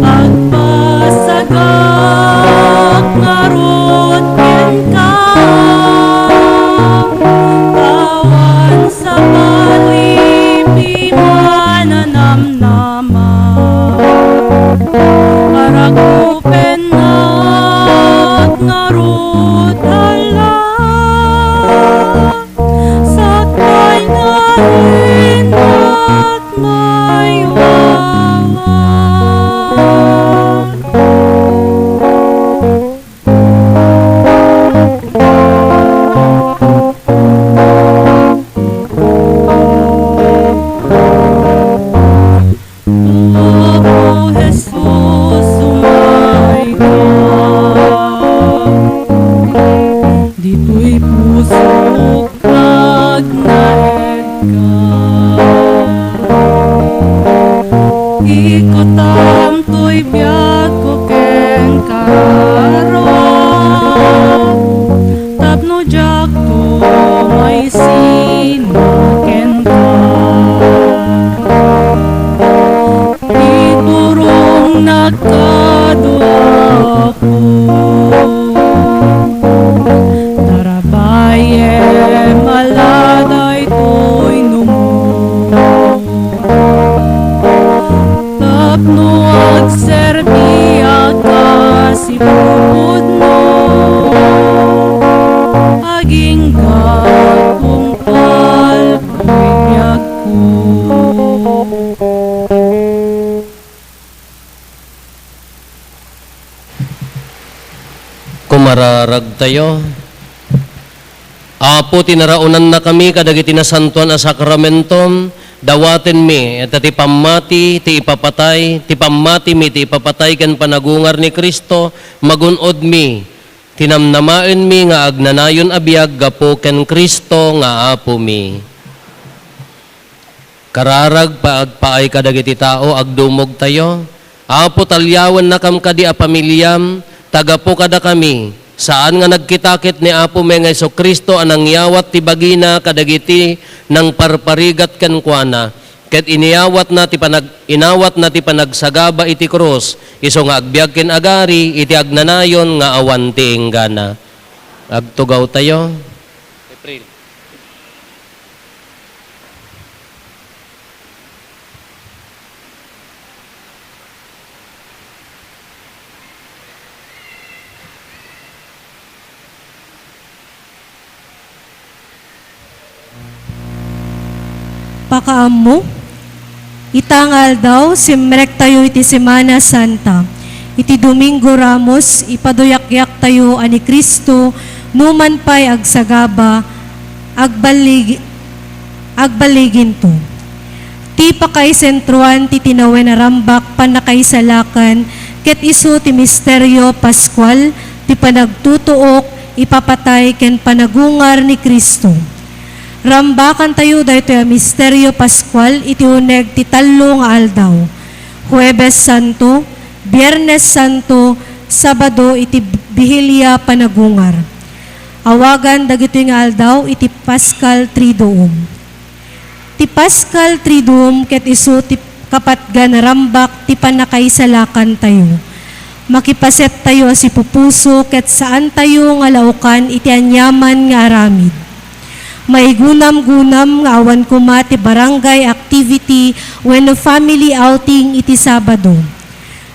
agpasagak ngarud kenka. Awan sabali ti mananamnama, aragupennak ngarud, Allah. Sakbay nga innak maywawa. Apo Jesus, umay ka. Ditoy pusok nagnaed ka. Ikutam toy biagko kenka, tapno diak tumaysina kenka. Iturongnak kano, Apo. Tarabayem a la daytoy numo, tapno agserbiak a sipupudno. Agingga tungpal toy biagko. Kumararagtayo. Apo, ti naraonannakami kadagiti nasantoan a sakramentom, dawatenmi ta ti pammati ti ipapatay, ti pammatimi ti ipapatay ken panagungar ni Cristo, magun-odmi ti namnamaenmi nga agnanayon a biag gapu ken Cristo nga Apomi. Kararag, paagpaay kadagiti tao, agdumogtayo. Apo, talyawennakam kadi a pamiliam, ta gapu kadakami, saan nga nagkitakit ni Apomi nga Jesu-Cristo a nangyawat ti bagina kadagiti nangparparigat kenkuana, ket iniyawatna ti panag-, inawatna ti panagsagaba iti krus, isu nga agbiag ken agari iti agnanayon nga awan ti inggana. Agtugawtayo. April. Pakaammo, ita nga aldaw, simrektayo iti Semana Santa. Iti Domingo Ramos, ipaduyakyaktayo a ni Cristo numan pay agsagaba, agballig-, agballiginto. Ti pakaisentroan ti tinawen a rambak pannakaisalakan, ket isu ti misterio Pascual, ti panagtutuok, ipapatay, ken panagungar ni Cristo. Rambakantayo daytoy a misterio Pascual iti uneg ti tallo nga aldaw, Huebes Santo, Biernes Santo, Sabado iti Bihilia Panagungar. Awagan dagitoy nga aldaw iti Paschal Triduum. Ti Paschal Triduum ket isu ti kapatgan a rambak ti pannakaisalakantayo. Makipasettayo a sipupuso ket saantayo nga laokan iti aniaman nga aramid. Maigunamgunam nga awan koma ti barangay activity wenno family outing iti Sabado.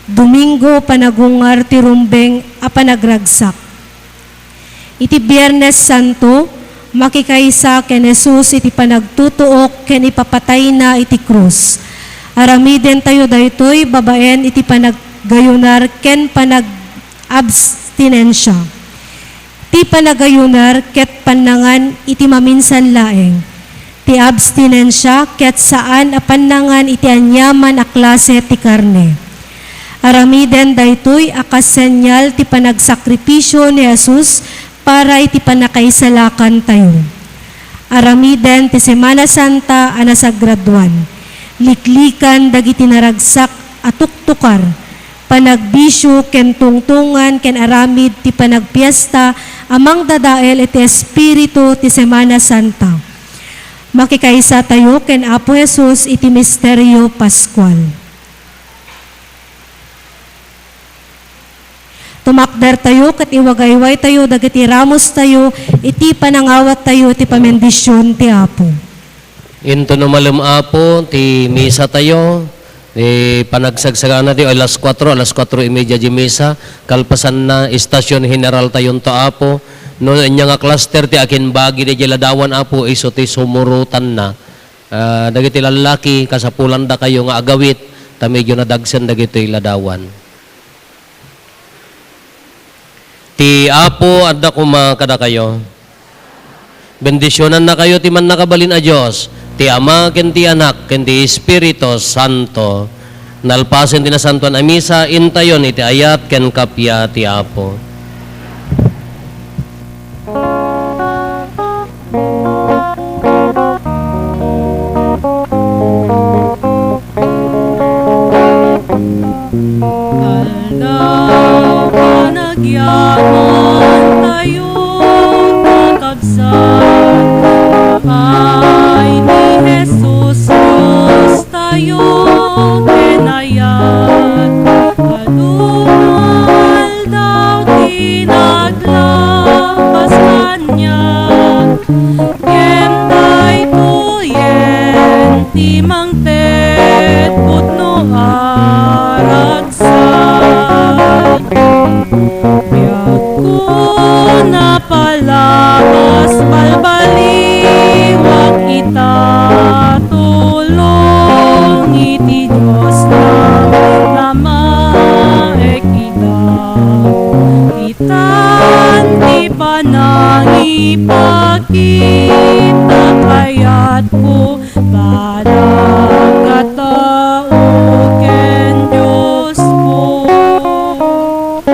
Domingo, panagungar ti rumbeng a panagragsak. Iti Biernes Santo, makikaysa ken Jesus iti panagtutuok ken ipapatayna iti krus. Aramidentayo daytoy babaen iti panagayunar ken panag-abstinensia. Ti panagayunar ket pannangan iti maminsan laeng. Ti abstinensia ket saan a pannangan iti aniaman a klase ti karne. Aramiden daytoy a kas senyal ti panagsakripisio ni Jesus para iti pannakaisalakantayo. Aramiden ti Semana Santa a nasagraduan. Liklikan dagiti naragsak a tuktukar, panagbisio ken tungtungan ken aramid ti panagpiesta a mangdadael iti espiritu ti Semana Santa. Makikaysatayo ken Apo Jesus iti misterio Pascual. Tumakdertayo ket iwagaywaytayo dagiti ramostayo iti panangawattayo iti pamendision ti Apo. Inton umalem, Apo, ti misatayo, ti panagsagsagana ti alas kuatro, alas kuatro y media ti misa, kalpasanna, estasion general tayonto, Apo. No ania nga cluster ti akinbagi diay ladawan, Apo, isu ti sumurotanna. Ah, dagiti lallaki, kasapulanda kayo nga agawit, ta medyo nadagsen dagitoy ladawan. Ti Apo adda koma kadakayo. Bendisionannakayo ti Mannakabalin a Dios, ti Ama, ken ti Anak, ken ti Espiritu Santo. Nalpasen ti Nasantoan a Misa, intayon iti ayat ken kappia ti Apo. Aldaw a nagyamantayo, kakabsat, ay ni Jesus Diostayo ken ayat. Adu nga aldaw ti naglabas kaniak, ngem daytoyen ti mangted pudno a ragsak. Biagko napalabas, balbaliwak ita, tulong iti Dios nga namaek ida. Itan ti panangipa